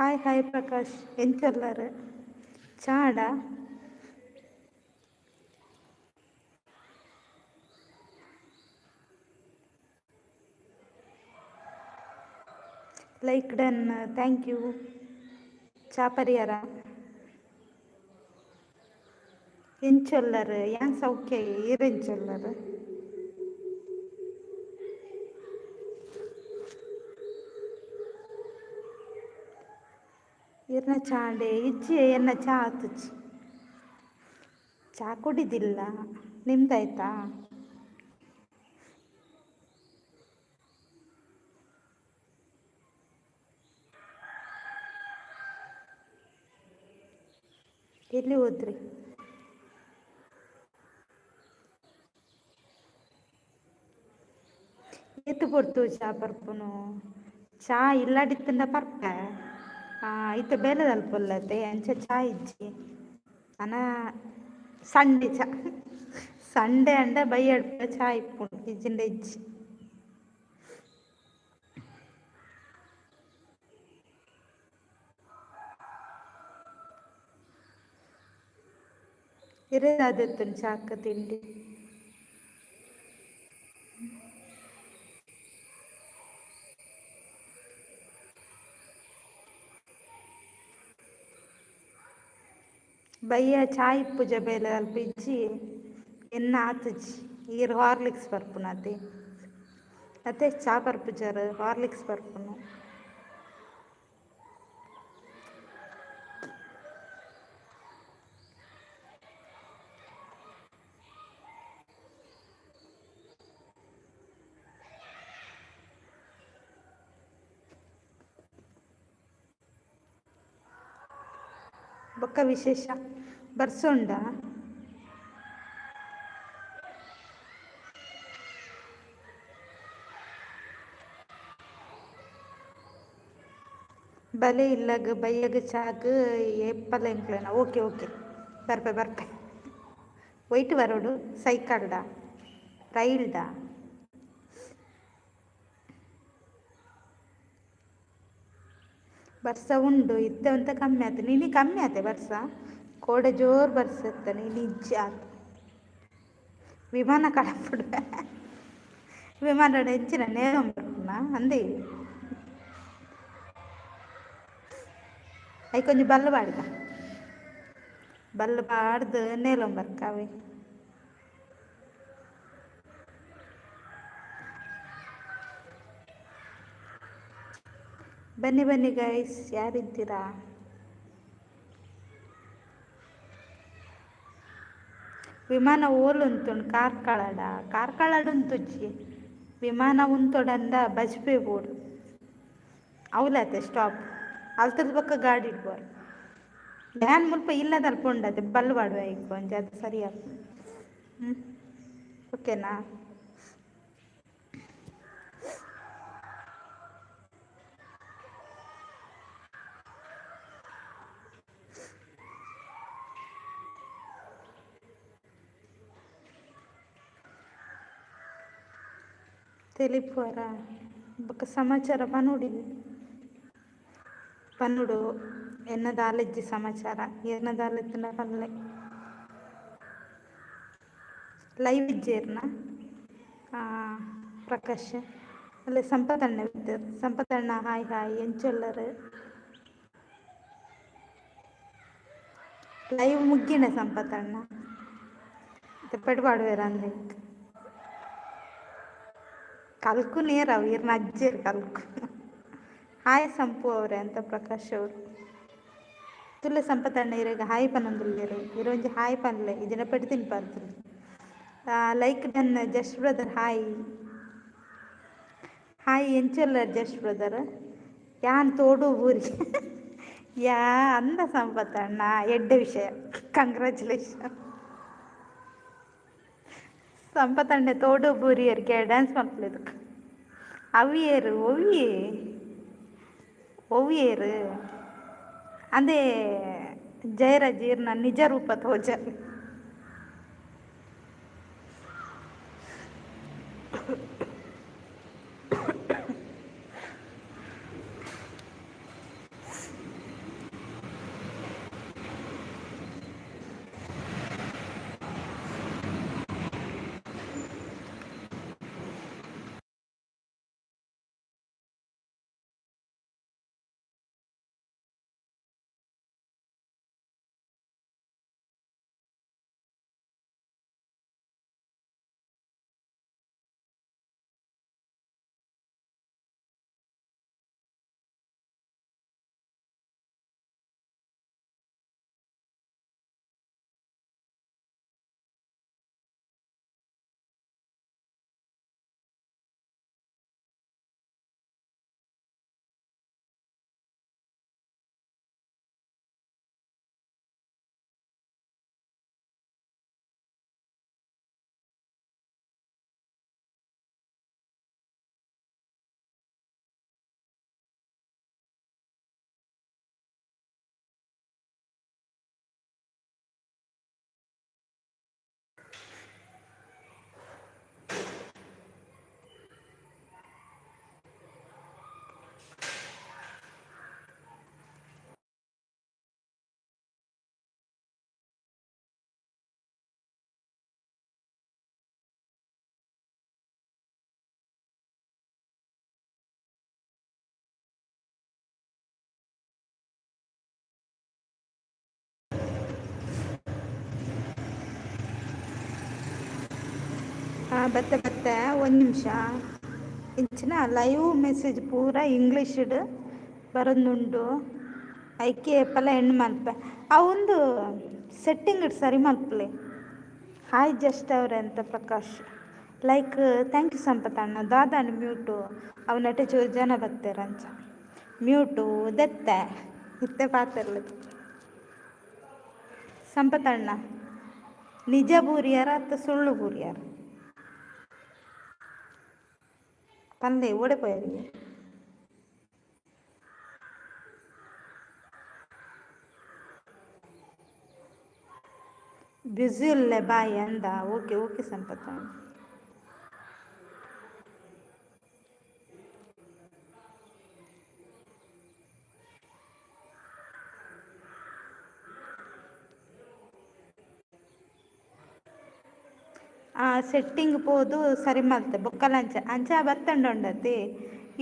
Hi hi Prakash, ಎಂಚೊಲ್ಲರ್? ಚಾಡ? Like done, thank you. ಚಾ ಪರಿಯರ? ಎಂಚೊಲ್ಲರ್? ಯಾನ್ ಸೌಖ್ಯ, ಈರ್ ಎಂಚೊಲ್ಲರ್? ಈರ್ನ ಚಾಂಡೆ ಇಜ್ಜಿ, ಎನ್ನ ಚಾ ಆತುಜಿ, ಚಾ ಕುಡಿದಿಲ್ಲ. ನಿಮ್ದಾಯ್ತಾ? ಎಲ್ಲಿ ಹೋದ್ರಿ? ಏತ್ ಪೊರ್ತು ಚಾ ಪರ್ಪುನು? ಚಾ ಇಲ್ಲಾಡಿತ್ತಂಡ ಪರ್ಪೆ. ಇತ್ತೆ ಬೇಲೆದಲ್ಪ ಉಲ್ಲತೆ, ಅಂಚ ಚಾ ಇಜ್ಜಿ. ಅನ ಸಂಡೆ ಚಾ, ಸಂಡೆ ಅಂಡ ಬಯ್ಯಡ್ಪ ಚಾ ಇಪ್ಪುಂಡು, ಇಜ್ಜಿಂಡ ಇಜ್ಜಿ. ಇರೇದಾದಿತ್ತುಂಡು ಚಾಕ ತಿಂಡಿ? ಬಯ್ಯ ಚಾಯ್ ಇಪ್ಪುಜ ಬೇಲೆ ಅಲ್ಪ, ಇಜ್ಜಿ, ಎನ್ನ ಆತುಜಿ. ಈರ್ ಹಾರ್ಲಿಕ್ಸ್ ಪರ್ಪುನತೆ ಅತ್ತೆ? ಚಾ ಪರ್ಪುಜರ್, ಹಾರ್ಲಿಕ್ಸ್ ಪರ್ಪುನು. ಬೊಕ್ಕ ವಿಶೇಷ? ಬರ್ಸೊಂಡ? ಬಲೆ ಇಲ್ಲಗ್ ಬಯ್ಯಗ್ ಚಾಗ್ ಏಪಲ ಎಂಕ್ಲೆನ. ಓಕೆ ಓಕೆ, ಬರ್ಪೆ ಬರ್ಪೆ. ಒಯ್ಟ್ ಬರೋಡು? ಸೈಕಲ್ಡ, ರೈಲ್ಡ? ಬರ್ಸ ಉಂಡು, ಇತ್ತೆ ಒಂತೆ ಕಮ್ಮಿ ಆತು. ಇನಿ ಕಮ್ಮಿ ಆತೆ ಬರ್ಸ. ಕೋಡೆ ಜೋರು ಬರ್ಸ ಇತ್ತನೆ, ಇನಿ ಇಜ್ಜಿ ಆತ್. ವಿಮಾನ ಕಡಪುಡುವೆ? ವಿಮಾನಡ್ ಎಂಚಿನ ನೇರೊಂದು ಬರ್ಪುನ ಅಂದೇ? ಐಕೊಂಜಿ ಬಲ್ಲ್ ಪಾಡ್ಗ, ಬಲ್ಲ್ ಪಾಡ್ದ್ ನೇಲೊಂದು ಬರ್ಕ ಅವೆ. ಬನ್ನಿ ಬನ್ನಿ ಗೈಸ್, ಯಾರಿದ್ದೀರಾ? ವಿಮಾನ ಓಲು ಉಂತುಂಡು? ಕಾರ್ಕಳಡ? ಕಾರ್ಕಳಡ್ ಉಂತುಜಿ ವಿಮಾನ. ಉಂತೊಡಂದ ಬಜ್ಪೆ ಬೋಡು, ಅವ್ಲಾತೆ ಸ್ಟಾಪ್. ಅಲ್ತದ ಬೊಕ್ಕ ಗಾಡಿ ಇಡ್ಬೋರು. ಯಾನ್ ಮುಲ್ಪ ಇಲ್ಲದಲ್ಪ ಉಂಡತೆ, ಬಲ್ಲ್ ಪಾಡುವೆ ಐಕ್ ಒಂಜಿ, ಅದು ಸರಿ ಆಪುಂಡು. ಹ್ಞೂ, ಓಕೆನಾ? ತೆಲಿಪುವರ? ಬೊಕ್ಕ ಸಮಾಚಾರ ಪನೊಡಿ, ಪನೊಡು. ಎನ್ನ ದಾಲ ಇಜ್ಜಿ ಸಮಾಚಾರ, ಈರ್ನ ದಾಲ ಇತ್ತ್ಂಡ ಪನ್ಲೆ. ಲೈವ್ ಇಜ್ಜೇರ್ನ ಪ್ರಕಾಶ್? ಅಲ್ಲೇ ಸಂಪತ್ ಅಣ್ಣ ಇತ್ತೆರ್. ಸಂಪತ್ ಅಣ್ಣ, ಹಾಯ್ ಹಾಯ್, ಎಂಚೊಲ್ಲರ್? ಲೈವ್ ಮುಗ್ಗಿನ ಸಂಪತ್ ಅಣ್ಣ? ಪೆಡ್ ಪಾಡುವೆರ್ ಅಂದ್ ಕಲ್ಕು ನೇರ ಅವು ಈರ್ನ ಅಜ್ಜೆರ್ ಕಲ್ಕು. ಹಾಯ್ ಸಂಪು ಅವರೇ ಅಂತ ಪ್ರಕಾಶ್ ಅವರು. ತುಲೆ ಸಂಪತ್ ಅಣ್ಣ ಇರೆಗ್ ಹಾಯ್ ಪನೊಂದುಲ್ಲೆರ್. ಇರ್ ಒಂಜಿ ಹಾಯ್ ಪನ್ಲೆ, ಇಜಿಂಡ ಪೆಡ್ ತಿನ್ಪರ್. Like done just brother, hi hi. ಎಂಚೊಲ್ಲರ್ ಜಸ್ಟ್ ಬ್ರದರ್? ಯಾನ್ ತೋಡು ಊರಿ ಯಾ ಅಂದ ಸಂಪತ್ ಅಣ್ಣ, ಎಡ್ಡೆ ವಿಷಯ, ಕಂಗ್ರ್ಯಾಚುಲೇಷನ್. ಸಂಪತ್ ಅಣ್ಣೆ ತೋಡು ಬೂರಿಯರ್ಗೆ ಡ್ಯಾನ್ಸ್ ಮಲ್ಪುಲೆದಕ್. ಅವು ಏರು? ಒವ್ಯೆ ಒವ್ಯೇರು? ಅಂದೇ ಜಯರಾಜ್, ಈರ್ನ ನಿಜ ರೂಪ ತೋಜಾಲೆ. ಬತ್ತೆ ಬತ್ತೆ, ಒಂದು ನಿಮಿಷ. ಇಂಚಿನ ಲೈವ್ ಮೆಸೇಜ್ ಪೂರ ಇಂಗ್ಲೀಷ್ಡ್ ಬರೊಂದುಂಡು. ಐಕೆ ಏಪಲ ಎಂಡ್ ಮಲ್ಪೆ. ಆ ಒಂದು ಸೆಟ್ಟಿಂಗ್ ಸರಿ ಮಲ್ಪಲೆ. ಹಾಯ್ ಜಸ್ಟ್ ಅವರೇ ಅಂತ ಪ್ರಕಾಶ್. ಲೈಕ್ thank you ಸಂಪತ್ ಅಣ್ಣ. ದಾದಾಂಡ್ ಮ್ಯೂಟು ಅವು ನೆಟೆ ಚೂರು ಜನ ಬತ್ತೆರ್ ಅಂಚ ಮ್ಯೂಟು ದೆತ್ತೆ ಇತ್ತೆ ಪಾತೆರ್ಲೆ. ಸಂಪತ್ ಅಣ್ಣ, ನಿಜ ಬೂರಿಯಾರ ಅತ್ತ ಸುಳ್ಳು ಬೂರಿಯಾರ ಪನ್ಲೆ, ಓಡೆ ಪೋಯೆರ್? ಬ್ಯುಸಿ ಉಲ್ಲೆ, ಬಾಯ್ ಅಂದ. ಓಕೆ ಓಕೆ ಸಂಪತ್ ಅಣ್ಣ. ಆ ಸೆಟ್ಟಿಂಗ್ ಪೋದು ಸರಿ ಮಲ್ತೆ ಬೊಕ್ಕಲ ಅಂಚ ಅಂಚ ಬತ್ತಂಡ ಉಂಡತೆ.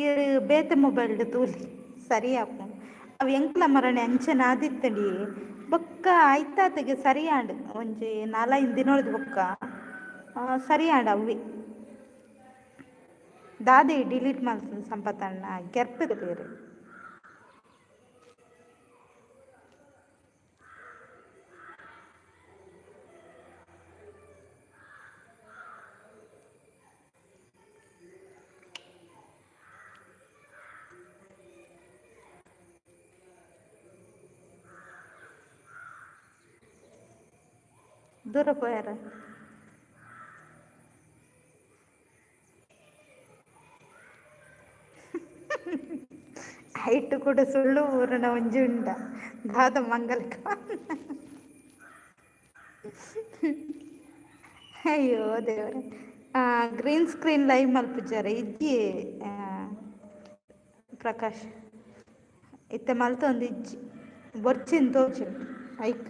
ಈರ್ ಬೇತೆ ಮೊಬೈಲ್ಡ್ ತೂಲಿ, ಸರಿ ಆಪುಂಡು. ಅವು ಎಂಕ್ಲ ಮರಣೆ ಅಂಚನೆ ಆದಿತ್ತಂಡಿ. ಬೊಕ್ಕ ಐತಾತೆಗೆ ಸರಿ ಆಂಡ್. ಒಂಜಿ ನಾಲೈನ್ ದಿನೊಡ್ದು ಬೊಕ್ಕ ಸರಿ ಆಂಡ್ ಅವ್ವೆ. ದಾದೆ ಡಿಲೀಟ್ ಮಲ್ತುಂಡು ಸಂಪತಣ್ಣ ಗೆರ್ಪೆರ್. ದೂರ ಪೋಯಾರ? ಐಟ್ ಕೂಡ ಸುಳ್ಳು ಊರನ ಒಂಜಿ ಉಂಡ ದಾದ ಮಂಗಲಕ. ಅಯ್ಯೋ ದೇವರೇ. ಗ್ರೀನ್ ಸ್ಕ್ರೀನ್ ಲೈವ್ ಮಲ್ಪುಜಾರ? ಇಜ್ಜಿ ಪ್ರಕಾಶ್, ಇತ್ತೆ ಮಲ್ತೊಂದು ಇಜ್ಜಿ. ಬೊರ್ಚಿನ್ ತೋಜುಂಡು ಐಕ್.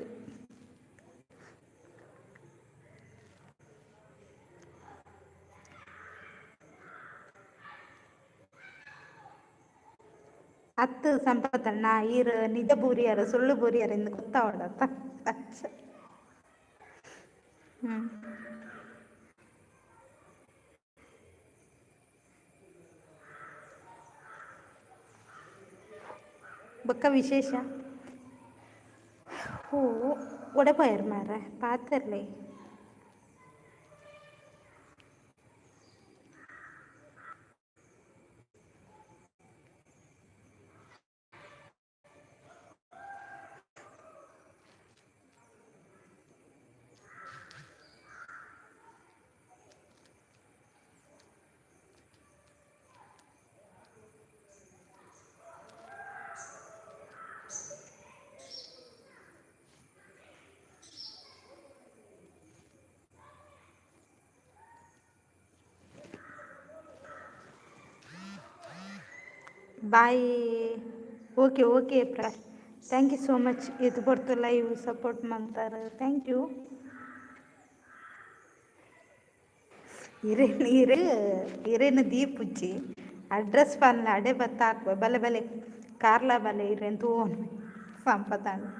ಅತ್ತು ಸಂಪತ್ತಣ್ಣ, ಈರ್ ನಿಜ ಬೂರಿಯರ ಸುಳ್ಳು ಬೂರಿಯರ ಇಂದು ಗೊತ್ತಾವಡತ್ತ. ಹ್ಮ್ ಬೊಕ್ಕ ವಿಶೇಷ? ಹೂ, ಒಡೆ ಪೋಯೆರ್ ಮಾರ್ರೆ, ಪಾತೆರ್ಲೆ. Bye. Okay okay Prakash, thank you so much. ಇದು ಬರ್ತು ಲೈವ್ ಸಪೋರ್ಟ್ ಮಾಡ್ತಾರೆ, thank you. ಇರೇನು ಇರು ಇರೇನು ದೀಪುಜ್ಜಿ ಅಡ್ರೆಸ್ ಪನ್ಲೆ, ಅಡೆ ಬತ್ತ ಹಾಕ್ಬ. ಬಲೆ ಬಲೆ ಕಾರ್ಲ ಬಲೆ, ಇರೇನು ತೂವೊನು ಸಂಪತಣ್ಣ.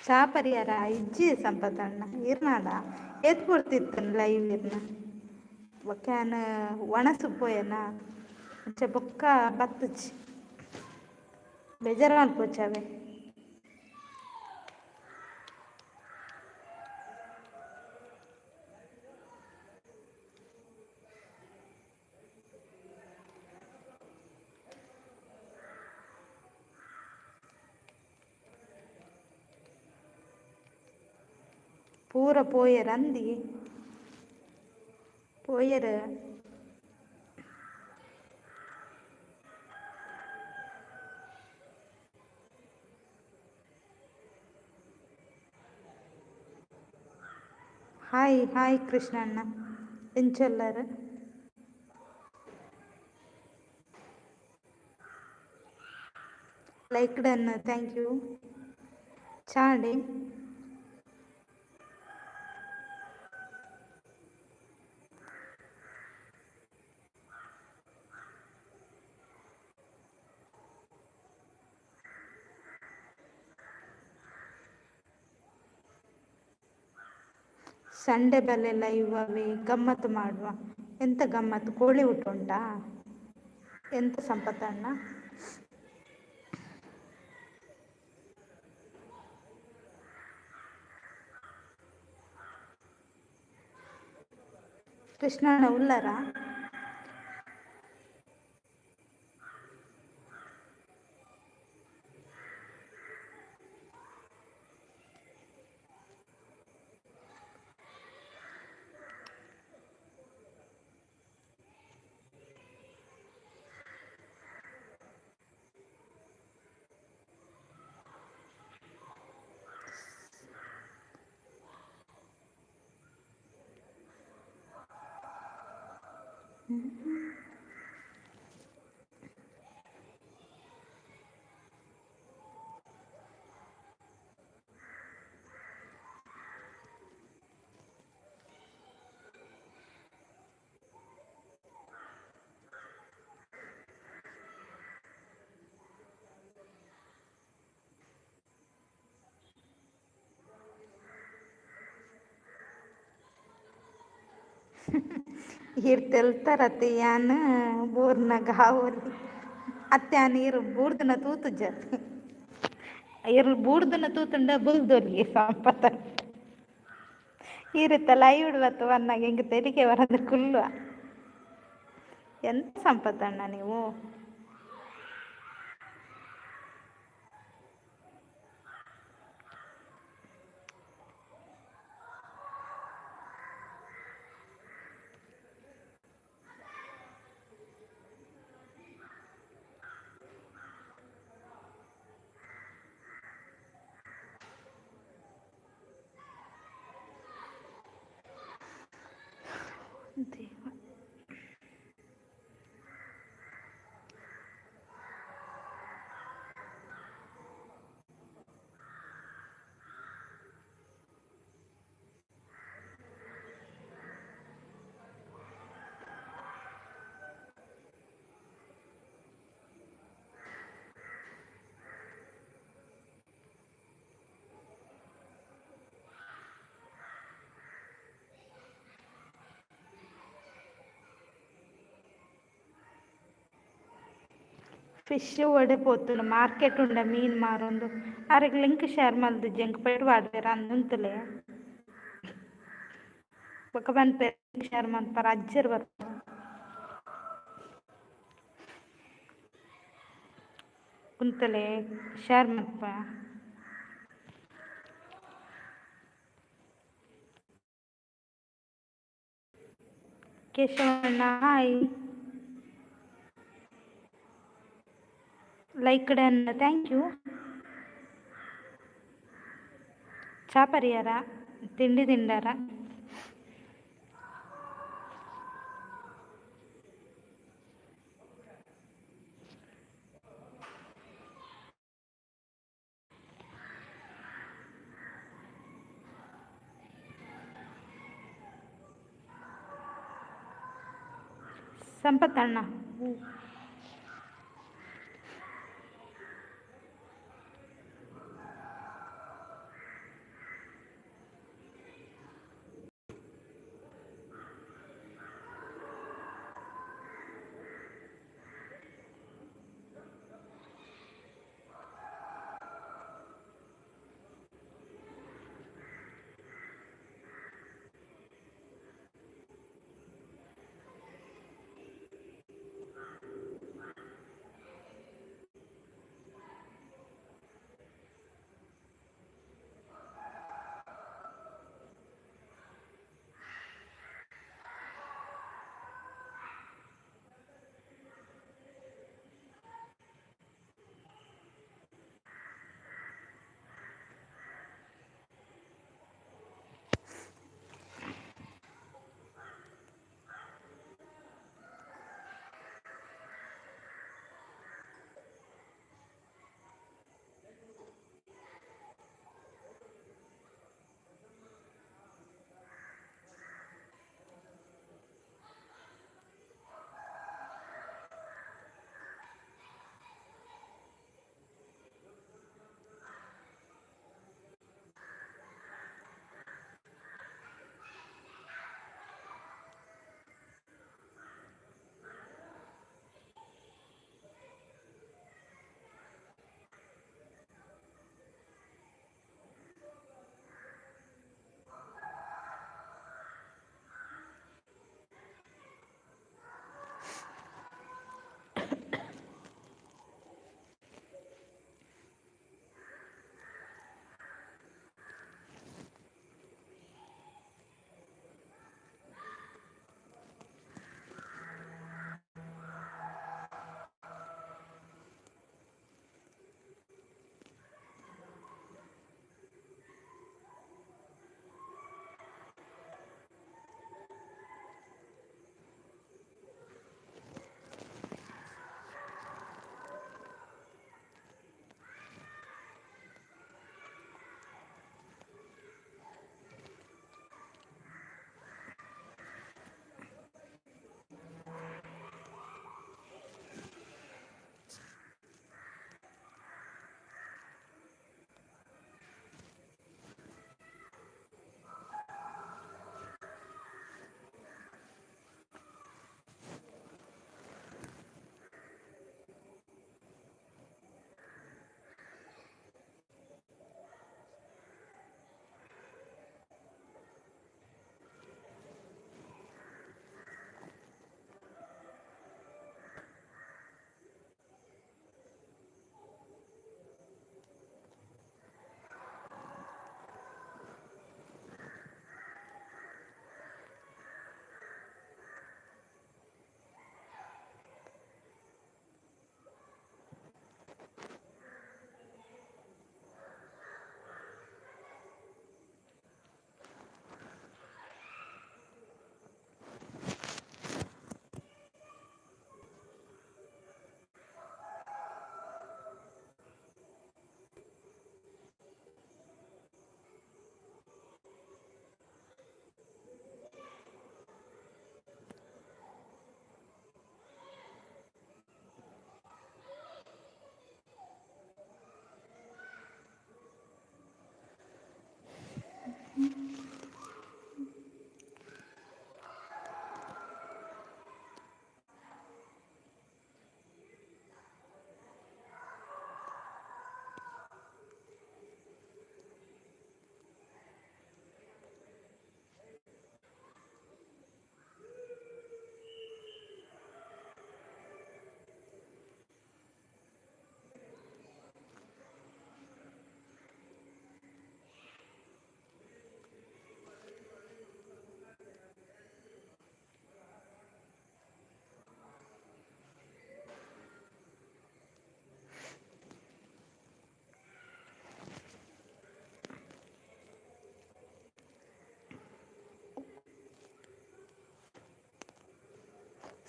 ಚಾ ಪರಿಯಾರ? ಇಜ್ಜಿ ಸಂಪತಣ್ಣ. ಇರ್ನಾಡ ಏತ್ ಪೊರ್ತಿತ್ತನ್ ಲೈವ್ ಇರ್ನ? ಬೊಕ್ಕ ಯಾನ್ ಒಣಸು ಪೋಯೆನಾ, ಅಂಚ ಬೊಕ್ಕ ಬತ್ತುಜಿ. ಬೇಜಾರ್ ಮಲ್ಪೊಚ್ಚಿ. ಪೂರ ಪೋಯೆರ್ ಅಂದಿ ಪೋಯೆರ್. ಹಾಯ್ ಹಾಯ್ ಕೃಷ್ಣಣ್ಣ, ಎಂಚೊಲ್ಲರ್? Like done, thank you. ಚಾಡಿ. ಸಂಡೆ ಬಲ್ಲೆ ಲೈವ್ ಅವೆ ಗಮ್ಮತ್ತು ಮಾಡುವ. ಎಂತ ಗಮ್ಮತ್ತು? ಕೋಳಿ ಊಟ ಉಂಟಾ? ಎಂತ ಸಂಪತ್ತಣ್ಣ? ಕೃಷ್ಣಣ್ಣ ಉಲ್ಲರ? ಈರ್ ತೆಲ್ತಾರತ್ತೆ ಯಾನ್ ಬೋರ್ನಾಗ ಆವೊಲಿ ಅತ್ತೆ ಆನ್ ಈರ್ ಬೂರ್ದನ ತೂತುಜರ್. ಈರ್ ಬೂರ್ದನ ತೂತುಂಡ ಬುಲ್ದೊಲಿ ಸಂಪತ್ತ. ಈರ್ ಇತ್ತ ಲೈವ್ ಬತ್ತು ಬನ್ನಾಗ ಎಂಕ್ ತೆಲಿಕೆ ಬರಂದೆ ಕುಲ್ಲುವ. ಎಂತ ಸಂಪತ್ತಣ್ಣ ನೀವು? ದೇವ. ಫಿಶ್ ಒಡೆ ಪೋತುಂಡು ಮಾರ್ಕೆಟ್ ಉಂಡ ಮೀನ್ ಮಾರೊಂದು. ಅರೆಗ್ ಲಿಂಕ್ ಶೇರ್ ಮಲ್ದಿಜ್ಜಿ ಎಂಕ್ ಪೆಟ್ ಪಾಡ್ವೆರ್ ಅಂದ್ ಉಂತುಲೆ. ಬೊಕ ಪನ್ಪೆರ್ ಲಿಂಕ್ ಶೇರ್ ಮನ್ಪರ ಅಜ್ಜೆರ್ ಬರ್ಪೆರ್. ಉಂತುಲೆ ಶೇರ್ ಮನ್ಪ. ಕೇಶವಣ್ಣ hi. Like done, thank you. ಚಾ ಪರಿಯಾರ? ತಿಂಡಿ ತಿಂಡಾರ? ಸಂಪತ್ತಣ್ಣ.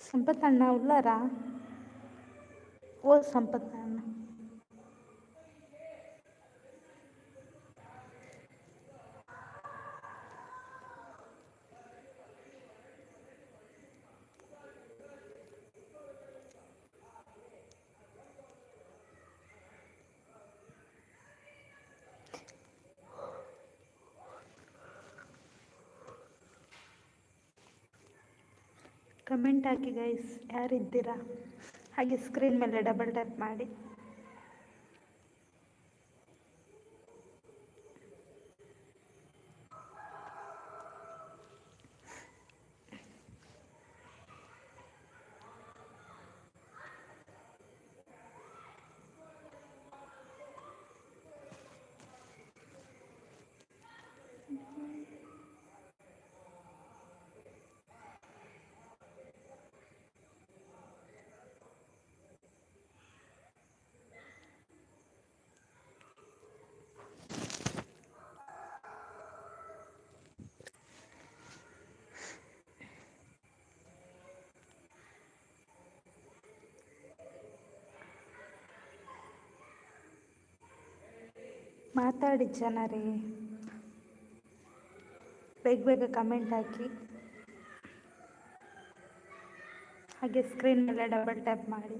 ಸಂಪತ್ತಣ್ಣ ಉಲ್ಲಾರಾ? ಓ ಸಂಪತ್ತಣ್ಣ, ಕಮೆಂಟ್ ಹಾಕಿ ಗೈಸ್, ಯಾರಿದ್ದೀರಾ? ಹಾಗೆ ಸ್ಕ್ರೀನ್ ಮೇಲೆ ಡಬಲ್ ಟ್ಯಾಪ್ ಮಾಡಿ. ಮಾತಾಡಿ ಜನರೇ, ಬೇಗ ಬೇಗ ಕಮೆಂಟ್ ಹಾಕಿ. ಹಾಗೆ ಸ್ಕ್ರೀನ್ ಮೇಲೆ ಡಬಲ್ ಟ್ಯಾಪ್ ಮಾಡಿ.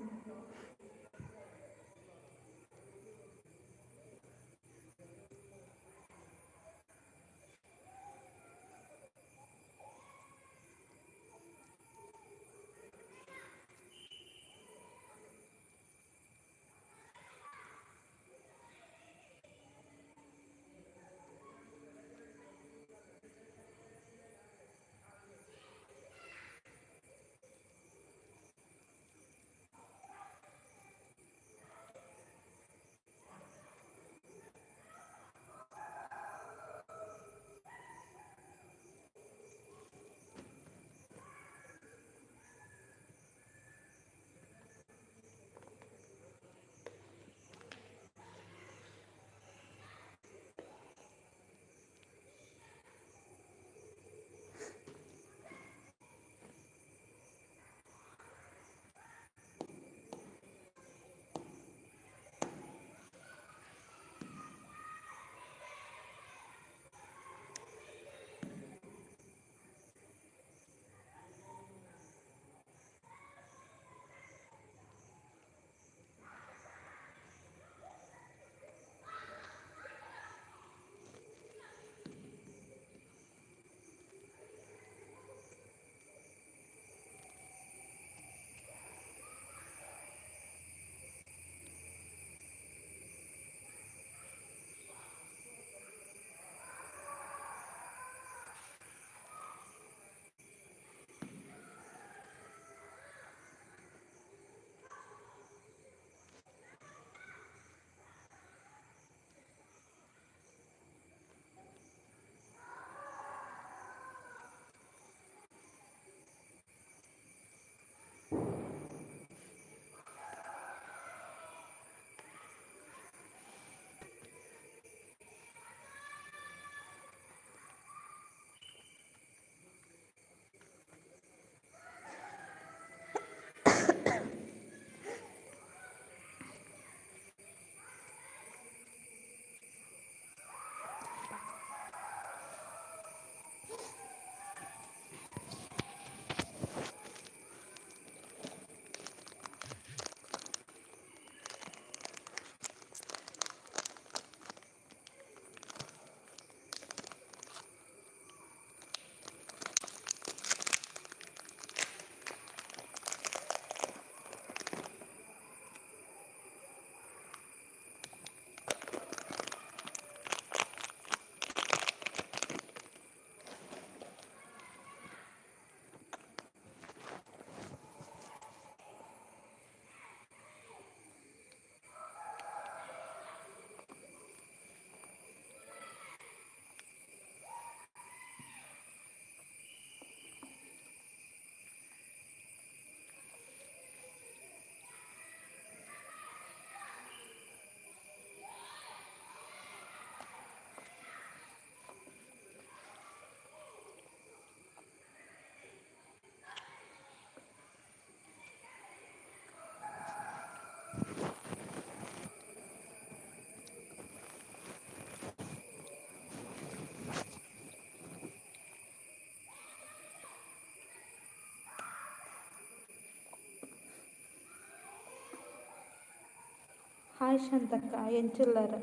ಹಾಯ್ ಶಾಂತಕ್ಕ, ಎಂಚುಲ್ಲರ್?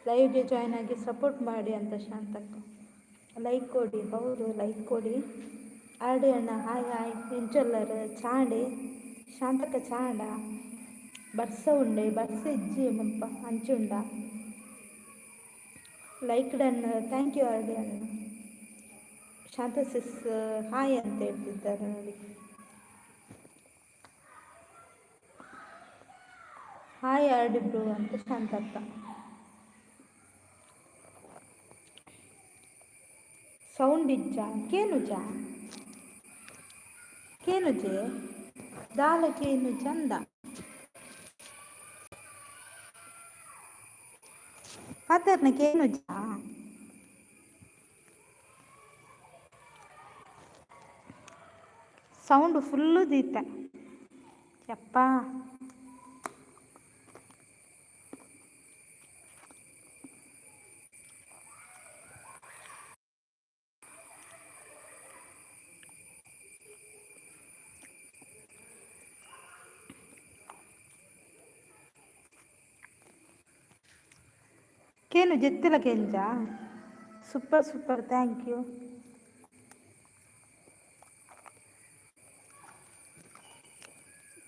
ಲೈವ್ಗೆ ಜಾಯ್ನ್ ಆಗಿ ಸಪೋರ್ಟ್ ಮಾಡಿ ಅಂತ ಶಾಂತಕ್ಕ. ಲೈಕ್ ಕೊಡಿ. ಹೌದು, ಲೈಕ್ ಕೊಡಿ. ಆರ್ಡಿ ಅಣ್ಣ, ಹಾಯ್ ಹಾಯ್. ಎಂಚುಲ್ಲರ್? ಚಾಂಡೆ ಶಾಂತಕ್ಕ, ಚಾಂಡ? ಬರ್ಸ ಉಂಡೆ? ಬರ್ಸ ಇಜ್ಜಿ ಮುಲ್ಪ, ಅಂಚುಂಡ? Like done, thank you RD ಅಣ್ಣ. ಶಾಂತ ಸಿಸ್ ಹಾಯ್ ಅಂತ ಹೇಳ್ತಿದ್ದಾರೆ ನೋಡಿ. ಹಾಯ್ ಆರ್ಡಿ ಬ್ರೋ ಅಂತ ಶಾಂತಕ್ಕ. ಸೌಂಡ್ ಇಜ್ಜ? ಕೇನುಜ? ಕೇನುಜೆ? ದಾಲ ಕೇನು ಚಂದ ಪಾತೆರ್ನ ಕೇನುಜ? ಸೌಂಡ್ ಫುಲ್ಲು ದೀತ ಯಪ್ಪ. ಕೇನು ಜೆತ್ತಿಲ ಕೆಂಜ? Super super, thank you.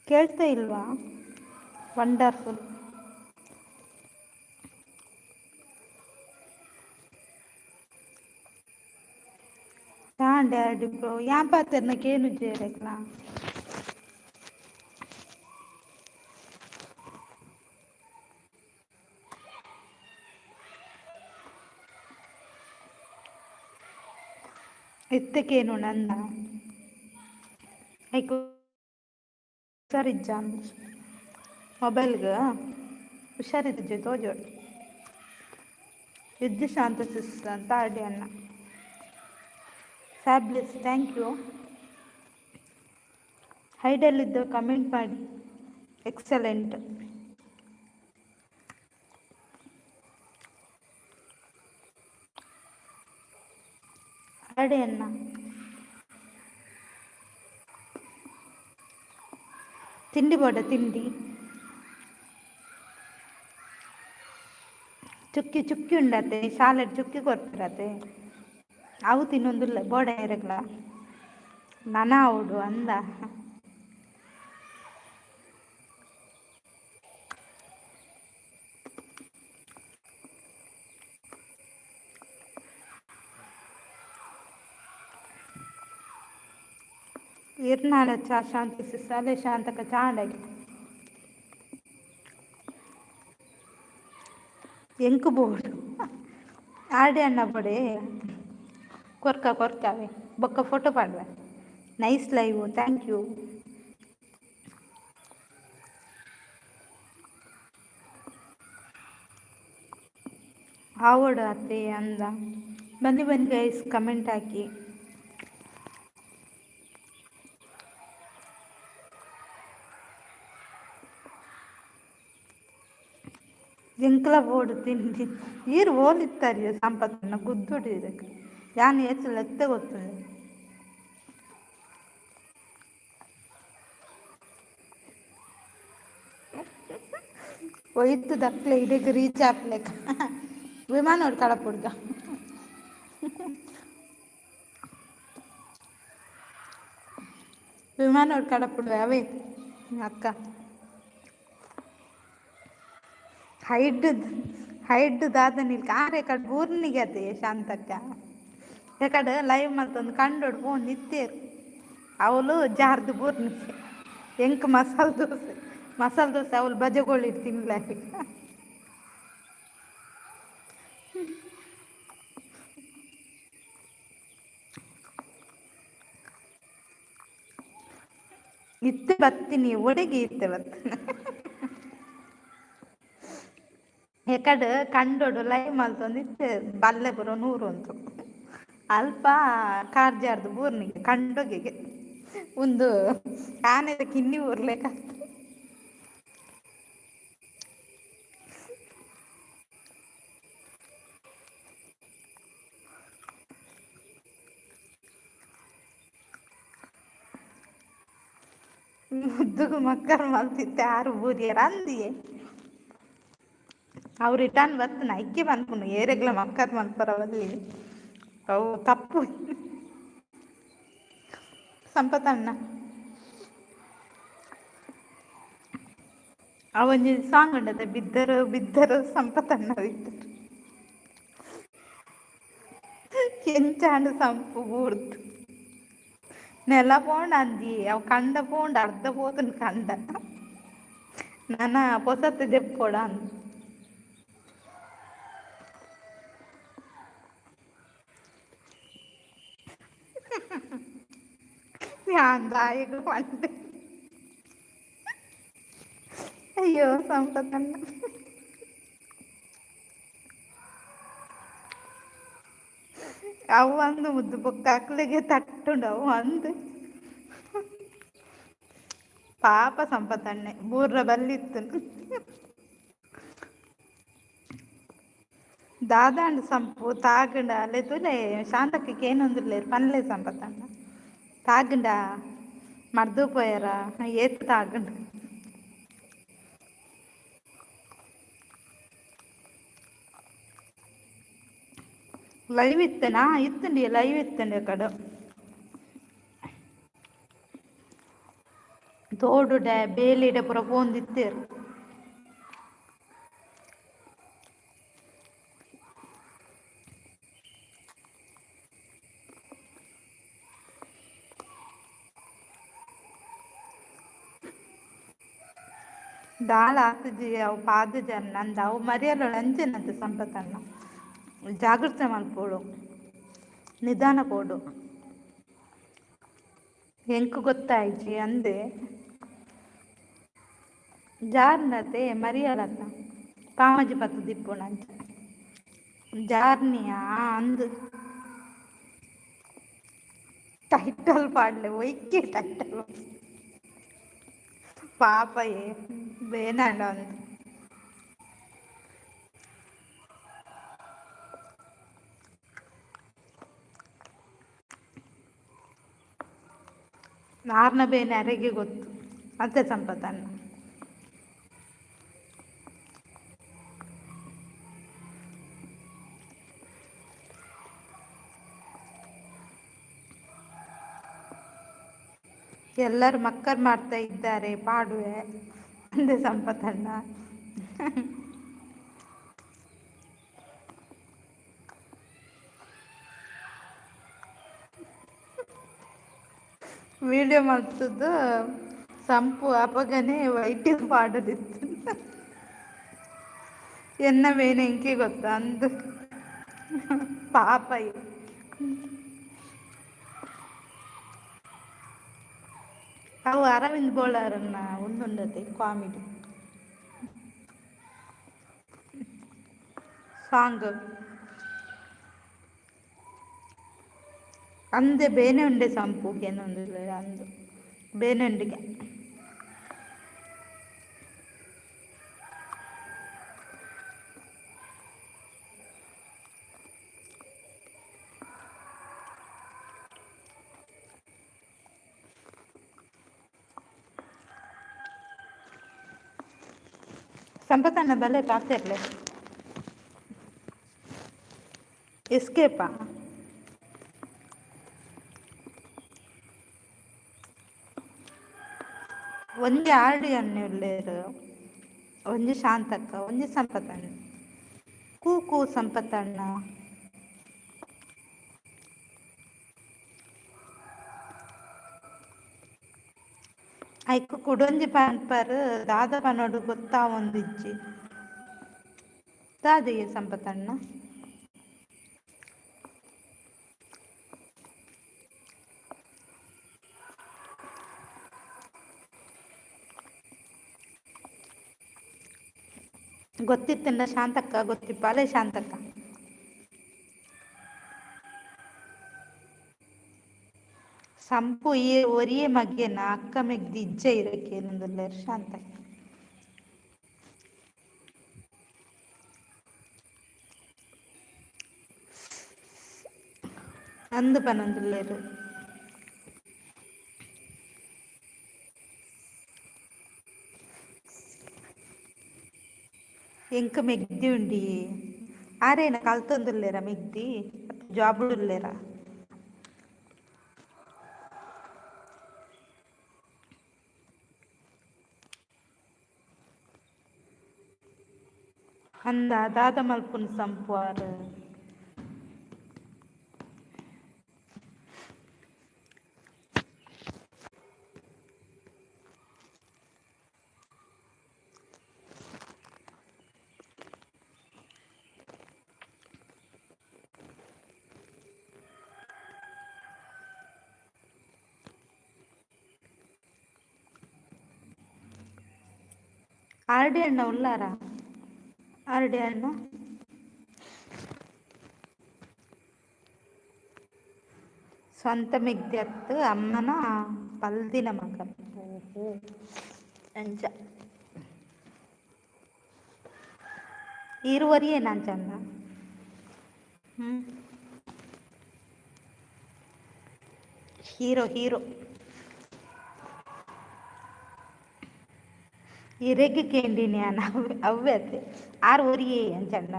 ಕೇಳ್ತಾ ಇಲ್ವಾ? ವಂಡರ್ಫುಲ್. ಚಾಂಡೆ ಬ್ರೋ, ಯಾನ್ ಪಾತೆರ್ನ ಕೇನುಜೆರೆಗ್ಲ? ಇತ್ತೆ ನಂದ ಐಕ್ ಹುಷಾರಿಜ್ಜ? ಮೊಬೈಲ್ಗೆ ಹುಷಾರಿಜ್ಜೆ ತೋಜೋಡು. ಯುದ್ಧ ಶಾಂತ ಸಿಸ್ ಅಂತ ಆಡಿ ಅಣ್ಣ. Fabulous, thank you. ಹೈಡಲ್ಲಿದ್ದು ಕಮೆಂಟ್ ಮಾಡಿ. ಎಕ್ಸಲೆಂಟ್. ಆಡಿ ಅಣ್ಣ. ತಿಂಡಿ ಬೋಡ? ತಿಂಡಿ ಚುಕ್ಕಿ ಚುಕ್ಕಿ ಉಂಡತೆ, ಶಾಲೆಡ್ ಚುಕ್ಕಿ ಕೊರ್ಪಿರತೆ, ಅವು ತಿನ್ನೊಂದುಲ್ಲ. ಬೋಡ ಇರಗ್ಲ? ನನ ಅವಡು ಅಂದ. ಇರ್ನಾಳ ಚಾ ಶಾಂತಿ ಅಲೆ ಶಾಂತಕ ಚಾಂಡಗೆ ಎಂಕು ಬೋಡು ಆರ್ಡಿ ಅಣ್ಣ ಬಡೆ ಕೊರ್ಕ ಕೊರ್ಕಾವೆ ಬೊಕ್ಕ ಫೋಟೋ ಪಾಡ್ವೆ. Nice live, thank you. ಆವಡು ಅತ್ತೆ ಅಂದ. ಬನ್ನಿ ಬನ್ನಿ ಗೈಸ್, ಕಮೆಂಟ್ ಹಾಕಿ. ಎಂಕ್ಲ ಬೋಡು ತಿಂಡಿ? ಈರ್ ಓಲಿತ್ತಾರಿಯ ಸಂಪತ್ತನ್ನ ಗುದ್ದುಡು ಇದಕ್ಕೆ ಯಾನ್ ಏತ್ ಲೆತ್ತೆ ಗೊತ್ತುಂಡು. ಒಯ್ತು ದಕ್ಲೆ ಇಡೆಗ್ ರೀಚ್ ಆಪ್ಲೆಕ ವಿಮಾನೋಡು ಕಡಪುಡ್ಗ. ವಿಮಾನೋಡು ಕಡಪುಡ್ವೆ ಅವೇ ಅಕ್ಕ. ಹೈಡ್ ಹೈಡ್ ದಾದ ನಿಲ್ಕ ಆರೆ ಕಡೆ ಬೂರ್ನಿಗೆ ಅದೇ ಶಾಂತಕ್ಕ. ಯಾಕಡೆ ಲೈವ್ ಮಲ್ತೊಂದು ಕಂಡೋಡು ಫೋನ್ ಇತ್ತೇರು ಅವಳು ಜಾರ್ದು ಬೂರ್ನಿಗೆ. ಎಂಕ್ ಮಸಾಲೆ ದೋಸೆ, ಮಸಾಲೆ ದೋಸೆ ಅವಳು ಬಜೆಗೋಳಿ ತಿನ್ಲ. ಇತ್ತೆ ಬತ್ತೀನಿ ಒಡೆಗೆ, ಇತ್ತೆ ಬತ್ತೀನಿ. ಎಕಡ್ ಕಂಡೋಡು ಲೈವ್ ಮಲ್ತೊಂದು ಇತ್ತೆ ಬಲ್ಲೆ ಪೂರ ನೂರು ಅಂತು. ಅಲ್ಪ ಕಾರ್ ಜಾರ್ದು ಬೂರ್ನಿಗೆ ಕಂಡೊಗೆಗೆ ಒಂದು ಆನೆದ ಕಿನ್ನಿ ಊರ್ಲೆಕ. ಮುದ್ದುಗು ಮಕ್ಕರ್ ಮಲ್ತಿತ್ತೆ ಆರು ಬೂರಿಯರ ಅಂದಿಯೇ. ಅವು ರಿಟರ್ನ್ ಬತ್ತನ ಐಕ್ಕೆ ಪನ್ಪುಂಡು ಏರೆಗ್ಲ ಮಕ್ಕರ್ ಮನ್ಪರ ಬಲ್ಲಿ ಅವು ತಪ್ಪು ಸಂಪತಣ್ಣ. ಆ ಒಂಜಿ ಸಾಂಗ್ ಉಂಡತೆ, ಬಿದ್ದರು ಬಿದ್ದರು ಸಂಪತಣ್ಣ ಬಿದ್ದರು. ಎಂಚಾಂಡ್ ಸಂಪು ಬೂರ್ದು ನೆಲ ಪೋಂಡ ಅಂದಿ ಅವು ಕಂಡ ಪೋಂಡ ಅರ್ಧ ಪೋತುಂಡು ಕಂಡ. ನನ ಪೊಸತ್ ದೆಪ್ಪೊಡ ಅಂದ್. ಯಾನ್ ದಾಯೆಗ್ ಪಂಡೆ. ಅಯ್ಯೋ ಸಂಪತಣ್ಣ. ಅವು ಅಂದು ಮುದ್ದು ಬೊಕ್ಕ ಅಕ್ಲೆಗೆ ತಟ್ಟುಂಡು ಅವು ಅಂದ್. ಪಾಪ ಸಂಪತಣ್ಣೆ ಬೂರ್ರ ಬಲ್ಲಿತ್ತುಂಡು. ದಾದಾಂಡ್ ಸಂಪು ತಾಗ್ಂಡ ಅಲೆ ತೂಲೆ ಶಾಂತಕ್ಕೆ ಕೇನೊಂದುಲ್ಲೆರ್ ಪನ್ಲೆ ಸಂಪತಣ್ಣ. ತಾಗ್ಂಡ ಮರ್ದ್ ಪೋಯೆರ ಏತ್ ತಾಗ್ಂಡ್. ಲೈವ್ ಇತ್ತೆನಾ? ಇತ್ತುಂಡು, ಲೈವ್ ಇತ್ತುಂಡು ಕಡು. ತೋಡುಡೆ ಬೇಲಿಡೆ ಪೂರ ಪೋಂದಿತ್ತೆರ್. ದಾಲ ಆತುಜಿ ಅವು ಪಾದುಜರ್ ನಂದ ಅವು ಮರಿಯಲೊಡು ಅಂಚೆನಂತೆ ಸಂಪತಣ್ಣ. ಜಾಗ್ರತೆ ಮಲ್ಪೊಡು ನಿಧಾನ ಪೋಡು. ಎಂಕ್ ಗೊತ್ತಾಯಿಜಿ ಅಂದೆ. ಜಾರ್ನತೆ ಮರಿಯಲತ್ತ ಪಾಮಜಿ ಪತ್ತ್ ದಿಪ್ಪುನ ಅಂಚ ಜಾರ್ನಿಯಾ ಅಂದ್. ಟೈಟಲ್ ಪಾಡ್ಲೆ ಒಯ್ಕೆ ಟೈಟಲ್ ಪಾಪ ಯೇ ಬೇನಾಂಡ ಅಂದ್. ಆರ್ನ ಬೇನೆ ಅರೆಗೆ ಗೊತ್ತು ಅತ್ತೆ ಸಂಪತಣ್ಣ. ಎಲ್ಲರೂ ಮಕ್ಕರ್ ಮಾಡ್ತಾ ಇದ್ದಾರೆ ಪಾಡುವೆ ಅಂದೆ ಸಂಪತಣ್ಣ. ವಿಡಿಯೋ ಮಲ್ತುದು ಸಂಪು ಅಪಗನೆ ವೈಟ್ ಪಾಡುದಿತ್ತು. ಎನ್ನ ಬೇನೆ ಎಂಕೆ ಗೊತ್ತಾ ಅಂದ್ ಪಾಪ. ಅವು ಅರವಿಂದ್ ಬೋಳಾರನ್ನ ಉಂದುಂಡತೆ ಕಾಮಿಡಿ ಸಾಂಗ್. ಅಂದೆ ಬೇನೆ ಉಂಡೆ ಸಂಪು ಕೇನೊಂದುಲ್ಲೆರ್ ಅಂದ್ ಬೇನೆ ಉಂಡಿಗೆ. ಸಂಪತಣ್ಣ ಬಲೆ ಪಾತೆರ್ಲೆ. ಎಸ್ಕೇಪಾ? ಒಂಜಿ ಆರ್‌ಡಿ ಅಣ್ಣೆ ಉಲ್ಲೆರ್ ಒಂಜಿ ಶಾಂತಕ್ಕ ಒಂಜಿ ಸಂಪತಣ್ಣ ಕೂ ಕೂ ಸಂಪತಣ್ಣ. ಐಕ್ ಕುಡೊಂಜಿ ಪನ್ಪರ್ ದಾದ ಪನೊಡು ಗೊತ್ತಾವೊಂದಿಜ್ಜಿ. ದಾದಯೆ ಸಂಪತಣ್ಣ? ಗೊತ್ತಿತ್ತಂಡ ಶಾಂತಕ್ಕ ಗೊತ್ತಿಪ್ಪ ಅಲೆ ಶಾಂತಕ್ಕ. ಸಂಪು ಈ ಒರಿಯೆ ಮಗ್ಗೆನ ಅಕ್ಕ ಮೆಗ್ದಿ ಇಜ್ಜ ಇರೆಗ್ ಶಾಂತಕ್ಕ. ಅಂದ್ ಪನೊಂದುಲ್ಲೆರ್. ಎಂಕ್ ಮೆಗ್ದಿ ಉಂಡಿ. ಆರೇನ ಕಲ್ತೊಂದುಲ್ಲೆರ ಮೆಗ್ದಿ? ಜಾಬ್ ಉಲ್ಲೆರ? ಅಂದ ದಾದ ಮಲ್ಪುನ್ ಸಂಪು ಆರ್? ಆರ್ಡಿ ಅಣ್ಣ ಉಲ್ಲಾರ? ಆರ್ಡಿ ಅಣ್ಣ, ಸ್ವಂತ ಮೆಗ್ದಿ ಅತ್ತ್, ಅಮ್ಮನ ಪಲ್ದಿನ ಮಗ. ಓಹೋ, ಅಂಚ. ಈರ್ ಒರಿಯೇನ ಅಂಚಂಡ? ಹ್ಞೂ, ಹೀರೋ ಹೀರೋ. ಇರೆಗ್ ಕೇಂಡಿನಿ ಯಾನ್. ಅವ್ವೆ ಅತ್ತೆ, ಆರ್ ಒರಿಯೇ ಅಂಚಂಡ?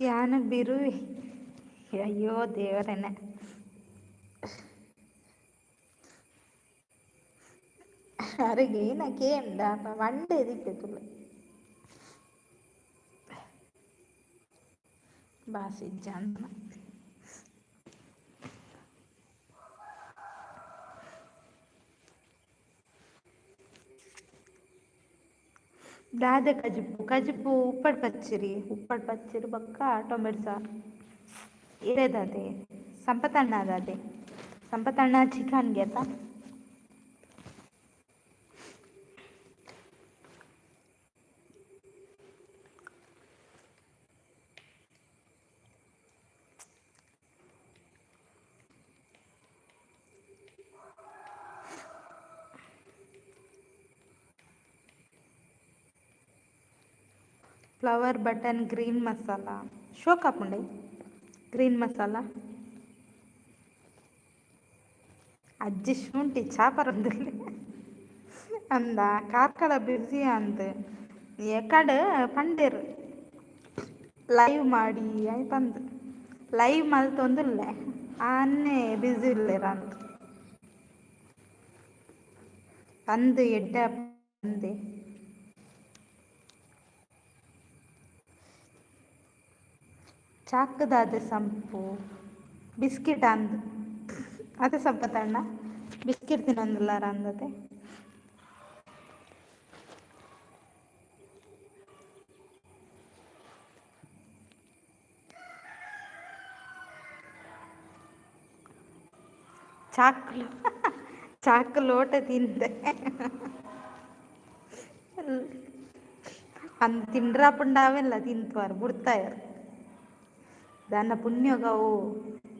ಯಾನ್ ಬಿರುವೆ. ಅಯ್ಯೋ ದೇವರೇನೆ. ಅರೆಗೆ ಏನ ಕೇಂಡ ಮಂಡೆ ದಿಪ್ಪೆ. ಬಾಸಿ ಇಜ್ಜಾಂದನ. ದಾದ ಕಜಿಪು? ಕಜಿಪು ಉಪ್ಪಡ್ ಪಚ್ಚಿರಿ. ಉಪ್ಪಡ್ ಪಚ್ಚಿರಿ ಬೊಕ್ಕ ಟೊಮೆಟೊ ಸಾರು. ಇರೆದಾದೆ ಸಂಪತಣ್ಣ? ದಾದೆ ಸಂಪತಣ್ಣ? ಚಿಕನ್ ಗೆತ. ಫ್ಲವರ್ ಬಟನ್ ಗ್ರೀನ್ ಮಸಾಲ ಶೋಕಾಪುಂಡೆ ಗ್ರೀನ್ ಮಸಾಲ. ಅಜ್ಜಿ ಶುಂಠಿ ಚಾ ಪರೊಂದುಲ್ಲೆ. ಅಂದ, ಕಾರ್ಕಳ ಬ್ಯುಸಿ ಅಂದ್ ಎಕಡ್ ಪಂಡೆರ್ ಲೈವ್ ಮಾಡಿ ಆಯ್ ಪಂದ್. ಲೈವ್ ಮಲ್ತೊಂದುಲ್ಲೆ, ಆನ್ನೆ ಬ್ಯುಸಿ ಉಲ್ಲೆರ್ ಅಂದ್. ಅಂದ್, ಎಡ್ಡೆ ಅಂದೆ. ಚಾಕ್ದಾದ ಸಂಪು? ಬಿಸ್ಕಿಟ್ ಅಂದ್ ಅದೇ ಸಂಪತಣ್ಣ? ಬಿಸ್ಕಿಟ್ ತಿನ್ನೊಂದುಲ್ಲಾರ ಅಂದತೆ. ಚಾಕ್ ಚಾಕ್ ಲೋಟ ತಿಂದೆ ಅಂದ್. ತಿಂಡ್ರಾಪುಂಡ ಅವೆಲ್ಲ ತಿಂತುವಾರ್ ಬುಡ್ತಾಯೆರ್. ದಾನ್ನ ಪುಣ್ಯೊಗು ಅವು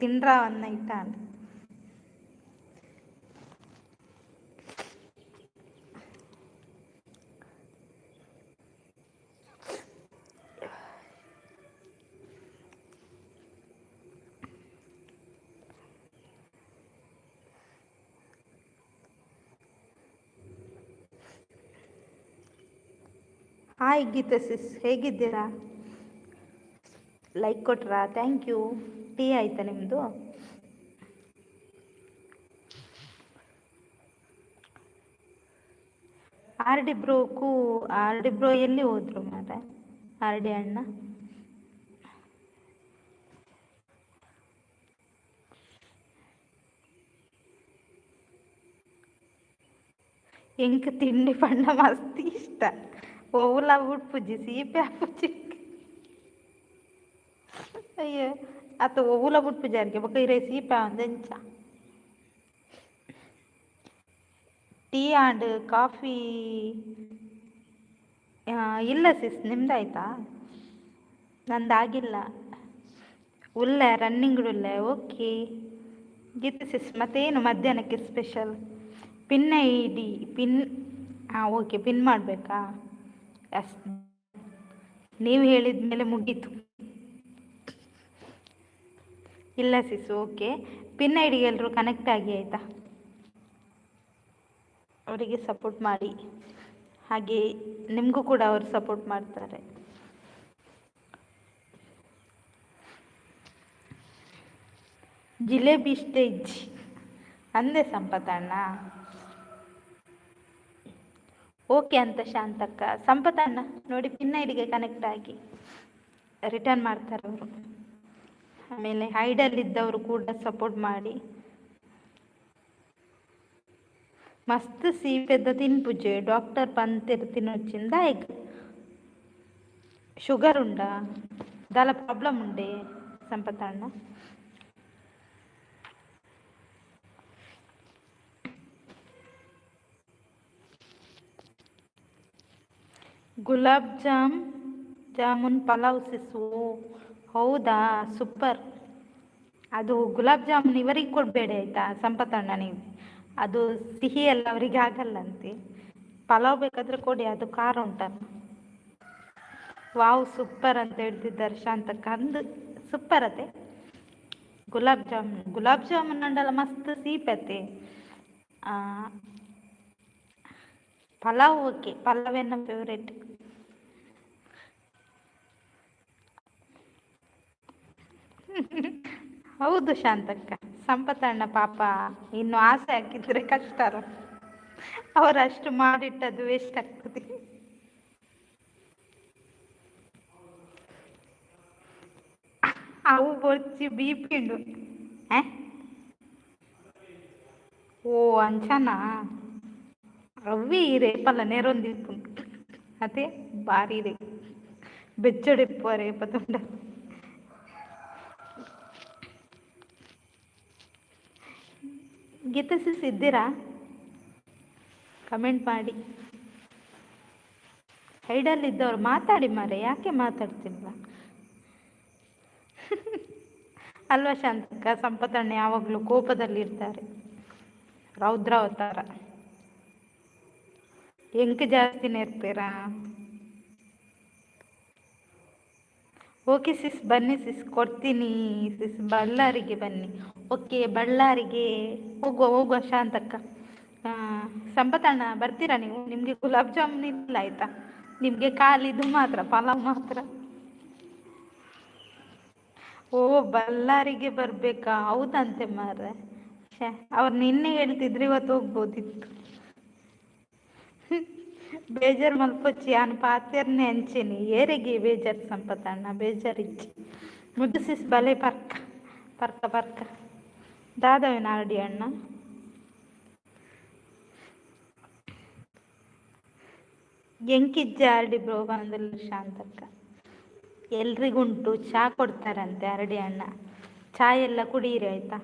ತಿಂಡ್ರಾವನ್ನ ಇಟ್ಟಾಂಡ್. ಹಾಯ್ ಗೀತಾ ಸಿಸ್, ಹೇಗಿದ್ದೀರಾ? ಲೈಕ್ ಕೊಟ್ರಾ? Thank you. Tea ಆಯ್ತಾ ನಿಮ್ಮದು? ಆರ್ ಡಿ ಬ್ರೋಕು, ಆರ್ ಡಿ ಬ್ರೋ ಎಲ್ಲಿ ಹೋದ್ರು ಮಾರ್ರೆ, ಆರ್ ಡಿ ಅಣ್ಣ? ಎಂಕ್ ತಿಂಡಿ ಪಂಡ ಮಸ್ತ್ ಇಷ್ಟ. ಒವ್ಲ ಬುಡ್ಪುಜಿ, ಸೀಪೆ ಆಪುಜಿ. ಅಯ್ಯೋ, ಅತ್ತ ಒವ್ಲ ಬುಡ್ಪುಜಿ ಅರ್ಗೆ. ಬೊಕ ಇರೆ ಸೀಪೆ ಆವಂದ್ ಎಂಚ? ಟೀ ಆ್ಯಂಡ್ ಕಾಫಿ ಇಲ್ಲ ಸಿಸ್, ನಿಮ್ದಾಯ್ತಾ? ನಂದಾಗಿಲ್ಲ. ಉಲ್ಲ ರನ್ನಿಂಗ್ ಉಲ್ಲ. ಓಕೆ ಗೀತೆ ಸಿಸ್, ಮತ್ತೇನು ಮಧ್ಯಾಹ್ನಕ್ಕೆ ಸ್ಪೆಷಲ್? ಪಿನ್ ಐಡಿ ಪಿನ್, ಹಾಂ ಓಕೆ, ಪಿನ್ ಮಾಡಬೇಕಾ? ಎಸ್, ನೀವು ಹೇಳಿದ ಮೇಲೆ ಮುಗೀತು. ಇಲ್ಲ ಸಿಸ್, ಓಕೆ. ಪಿನ್ ಐಡಿಗೆ ಎಲ್ಲರೂ ಕನೆಕ್ಟ್ ಆಗಿ ಆಯಿತಾ? ಅವರಿಗೆ ಸಪೋರ್ಟ್ ಮಾಡಿ, ಹಾಗೆ ನಿಮಗೂ ಕೂಡ ಅವರು ಸಪೋರ್ಟ್ ಮಾಡ್ತಾರೆ. ಜಿಲೇಬಿ ಇಷ್ಟ ಇಜ್ಜಿ ಅಂದೆ ಸಂಪತಣ್ಣ. ಓಕೆ ಅಂತ ಶಾಂತಕ್ಕ. ಸಂಪತಣ್ಣ ನೋಡಿ, ಪಿನ್ ಐಡಿಗೆ ಕನೆಕ್ಟ್ ಆಗಿ ರಿಟರ್ನ್ ಮಾಡ್ತಾರೆ ಅವರು. ಆಮೇಲೆ ಹೈಡಲ್ಲಿದ್ದವರು ಕೂಡ ಸಪೋರ್ಟ್ ಮಾಡಿ. ಮಸ್ತ್ ಸೀಪೆದ ತಿನ್ಪುಜೆ ಡಾಕ್ಟರ್ ಪಂತೆರ್ ತಿನ್ನೊಚ್ಚಿಂದ ಎಗ್ ಶುಗರ್ ಉಂಡಾ? ದಾಲ ಪ್ರಾಬ್ಲಮ್ ಉಂಡೆ ಸಂಪತಣ್ಣ? ಗುಲಾಬ್ ಜಾಮೂನ್ ಪಲಾವ್ ಸಿಸು, ಹೌದಾ? ಸೂಪರ್. ಅದು ಗುಲಾಬ್ ಜಾಮೂನ್ ಇವರಿಗೆ ಕೊಡಬೇಡಿ ಆಯಿತಾ ಸಂಪತಣ್ಣ ನೀವು, ಅದು ಸಿಹಿ ಎಲ್ಲ ಅವರಿಗೆ ಆಗಲ್ಲಂತೆ. ಪಲಾವ್ ಬೇಕಾದರೆ ಕೊಡಿ, ಅದು ಖಾರ ಉಂಟಲ್ಲ. ವಾವ್ ಸೂಪರ್ ಅಂತ ಹೇಳ್ತಿದ್ದಾರೆ ಶಾಂತಕ್ಕ. ಅಂದು ಸೂಪರ್ ಅದೇ ಗುಲಾಬ್ ಜಾಮೂನ್. ಗುಲಾಬ್ ಜಾಮೂನ್ ಅಂಡಲ ಮಸ್ತ್ ಸೀಪತೆ. ಪಲಾವ್ ಓಕೆ, ಪಲಾವ್ ಎನ್ನ ಫೇವ್ರೇಟ್. ಹೌದು ಶಾಂತಕ್ಕ, ಸಂಪತಣ್ಣ ಪಾಪ ಇನ್ನು ಆಸೆ ಹಾಕಿದ್ರೆ ಕಷ್ಟ ಅಲ್ಲ, ಅವರು ಅಷ್ಟು ಮಾಡಿಟ್ಟದು ವೇಸ್ಟ್ ಆಗ್ತದೆ. ಅವು ಬೊರ್ಚಿ ಬಿ ಪಿ ಉಂಡು. ಓ ಅಂಚನಾ? ಅವಿ ರೇಪಲ್ಲ ನೇರೊಂದಿಪ್ಪುಂಡು ಅದೇ ಬಾರಿ ರೇ ಬೆಚ್ಚಡಿಪ್ಪು ರೇಪತುಂಡ. ಗೀತಾ ಸಿಸ್ ಇದ್ದೀರಾ? ಕಮೆಂಟ್ ಮಾಡಿ. ಹೈಡಲ್ಲಿದ್ದವ್ರು ಮಾತಾಡಿ ಮಾರೆ, ಯಾಕೆ ಮಾತಾಡ್ತಿಲ್ಲ? ಅಲ್ವಾ ಶಾಂತಕ್ಕ? ಸಂಪತಣ್ಣ ಯಾವಾಗಲೂ ಕೋಪದಲ್ಲಿರ್ತಾರೆ, ರೌದ್ರಾವತಾರ. ಎಂಕ್ ಜಾಸ್ತಿನೇ ಇರ್ತೀರಾ? ಓಕೆ ಸಿಸ್, ಬನ್ನಿ ಸಿಸ್, ಕೊಡ್ತೀನಿ ಸಿಸ್. ಬಳ್ಳಾರಿಗೆ ಬನ್ನಿ. ಓಕೆ, ಬಳ್ಳಾರಿಗೆ ಹೋಗುವ ಹೋಗುವ ಶಾಂತಕ್ಕ. ಸಂಪತಣ್ಣ ಬರ್ತೀರಾ ನೀವು? ನಿಮಗೆ ಗುಲಾಬ್ ಜಾಮೂನ್ ಇಲ್ಲ ಆಯಿತಾ, ನಿಮಗೆ ಖಾಲಿದು ಮಾತ್ರ, ಪಲಾವ್ ಮಾತ್ರ. ಓ ಬಳ್ಳಾರಿಗೆ ಬರಬೇಕಾ? ಹೌದಂತೆ ಮಾರ್ರೆ. ಶ್ಯಾ, ಅವ್ರು ನಿನ್ನೆ ಹೇಳ್ತಿದ್ರು, ಇವತ್ತು ಹೋಗ್ಬೋದಿತ್ತು. ಬೇಜಾರು ಮಲ್ಪೊಚ್ಚಿ, ಯಾನ್ ಪಾತೆರ್ನೆ ಅಂಚೆನೆ. ಏರೆಗೆ ಬೇಜಾರು ಸಂಪತಣ್ಣ? ಬೇಜಾರಿಜ್ಜಿ. ಮುದ್ದು ಸಿಸ್ ಬಲೆ ಪರ್ಕ ಪರ್ಕ ಪರ್ಕ. ದಾದವೇನ ಆರ್ಡಿ ಅಣ್ಣ? ಎಂಕಿಜ್ಜ ಆರ್ಡಿ ಬ್ರೋ ಬಂದಿಲ್ಲ ಶಾಂತಕ್ಕ. ಎಲ್ರಿಗುಂಟು ಚಹಾ ಕೊಡ್ತಾರಂತೆ ಆರ್ಡಿ ಅಣ್ಣ. ಚಾ ಎಲ್ಲ ಕುಡಿಯಿರಿ ಆಯ್ತಾ.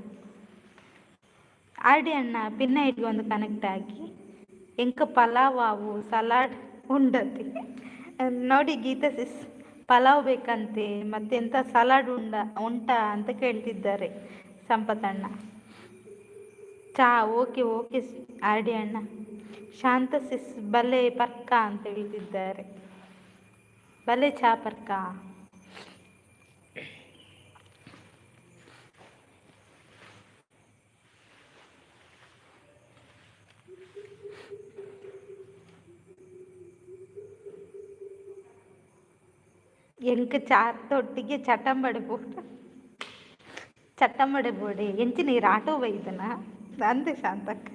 ಆರ್ಡಿ ಅಣ್ಣ ಪಿನ್ನ ಇಟ್ಗೆ ಒಂದು ಕನೆಕ್ಟ್ ಆಗಿ. ಎಂಕ ಪಲಾವ್ ಆವು ಸಲಾಡ್ ಉಂಡತಿ ನೋಡಿ ಗೀತಾ ಸಿಸ್, ಪಲಾವ್ ಬೇಕಂತೆ, ಮತ್ತೆಂತ ಸಲಾಡ್ ಉಂಟಾ ಅಂತ ಕೇಳ್ತಿದ್ದಾರೆ ಸಂಪತಣ್ಣ. ಚಾ ಓಕೆ ಓಕೆ ಆರ್ಡಿ ಅಣ್ಣ. ಶಾಂತ ಸಿಸ್ ಬಲೆ ಪರ್ಕ ಅಂತ ಹೇಳ್ತಿದ್ದಾರೆ. ಬಲೆ ಚಾ ಪರ್ಕ. ಎಂಕ್ ಚಾತ್ತೊಟ್ಟಿಗೆ ಚಟ್ಟಂಬಡೆ ಬೋಡ, ಚಟ್ಟಂಬಡೆ ಬೋಡೆ. ಎಂಚಿನ ಈರ್ ಆಟೋ ಬೈದನ ಅಂದೆ ಶಾಂತಕ್ಕ.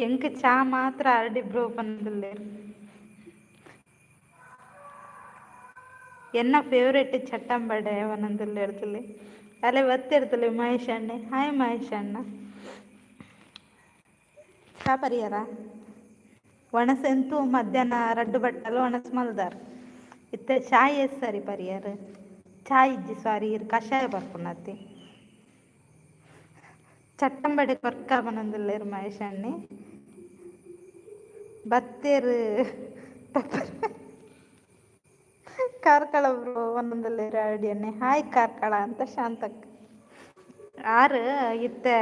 ಎಂಕ್ ಚಾ ಮಾತ್ರ ಅರಡಿ ಬ್ರೋ ಪಂದುಲ್ಲೆರ್. ಎನ್ನ ಫೇವ್ರೇಟ್ ಚಟ್ಟಂಬಡೆ ಪನೊಂದುಲ್ಲೆರ್. ಅಲೆ ಬತ್ತಿರ್ತಲೆ ಮಹೇಶ್ ಅಣ್ಣೆ. ಹಾಯ್ ಮಹೇಶ್ ಅಣ್ಣ. ಚಾ ಪರಿಯರ? ಒಣಸೆಂತೂ ಮಧ್ಯಾಹ್ನ ರಡ್ಡು ಬಟ್ಟಲು ಒಣಸ್ ಮಲ್ದಾರ್. ಇತ್ತೆ ಚಾಯ್ ಏಸ್ ಸರಿ ಪರಿಯರ್? ಚಾಯ್ ಇಜ್ಜಿ, ಸಾರಿ, ಇರ್ ಕಷಾಯ ಪರ್ಪುನತೆ. ಚಟ್ಟಂಬಡೆ ಕೊರ್ಕ ಪನೊಂದುಲ್ಲೆರ್ ಮಹೇಶ್ ಅಣ್ಣೆ. ಬತ್ತೆರ್ ಕಾರ್ಕಳ ಬ್ರೋ ಪನೊಂದುಲ್ಲೆರ್ ಆರ್ಡಿ ಅಣ್ಣೆ. ಹಾಯ್ ಕಾರ್ಕಳ ಅಂತ ಶಾಂತಕ್ಕ. ಆರ್ ಇತ್ತೆ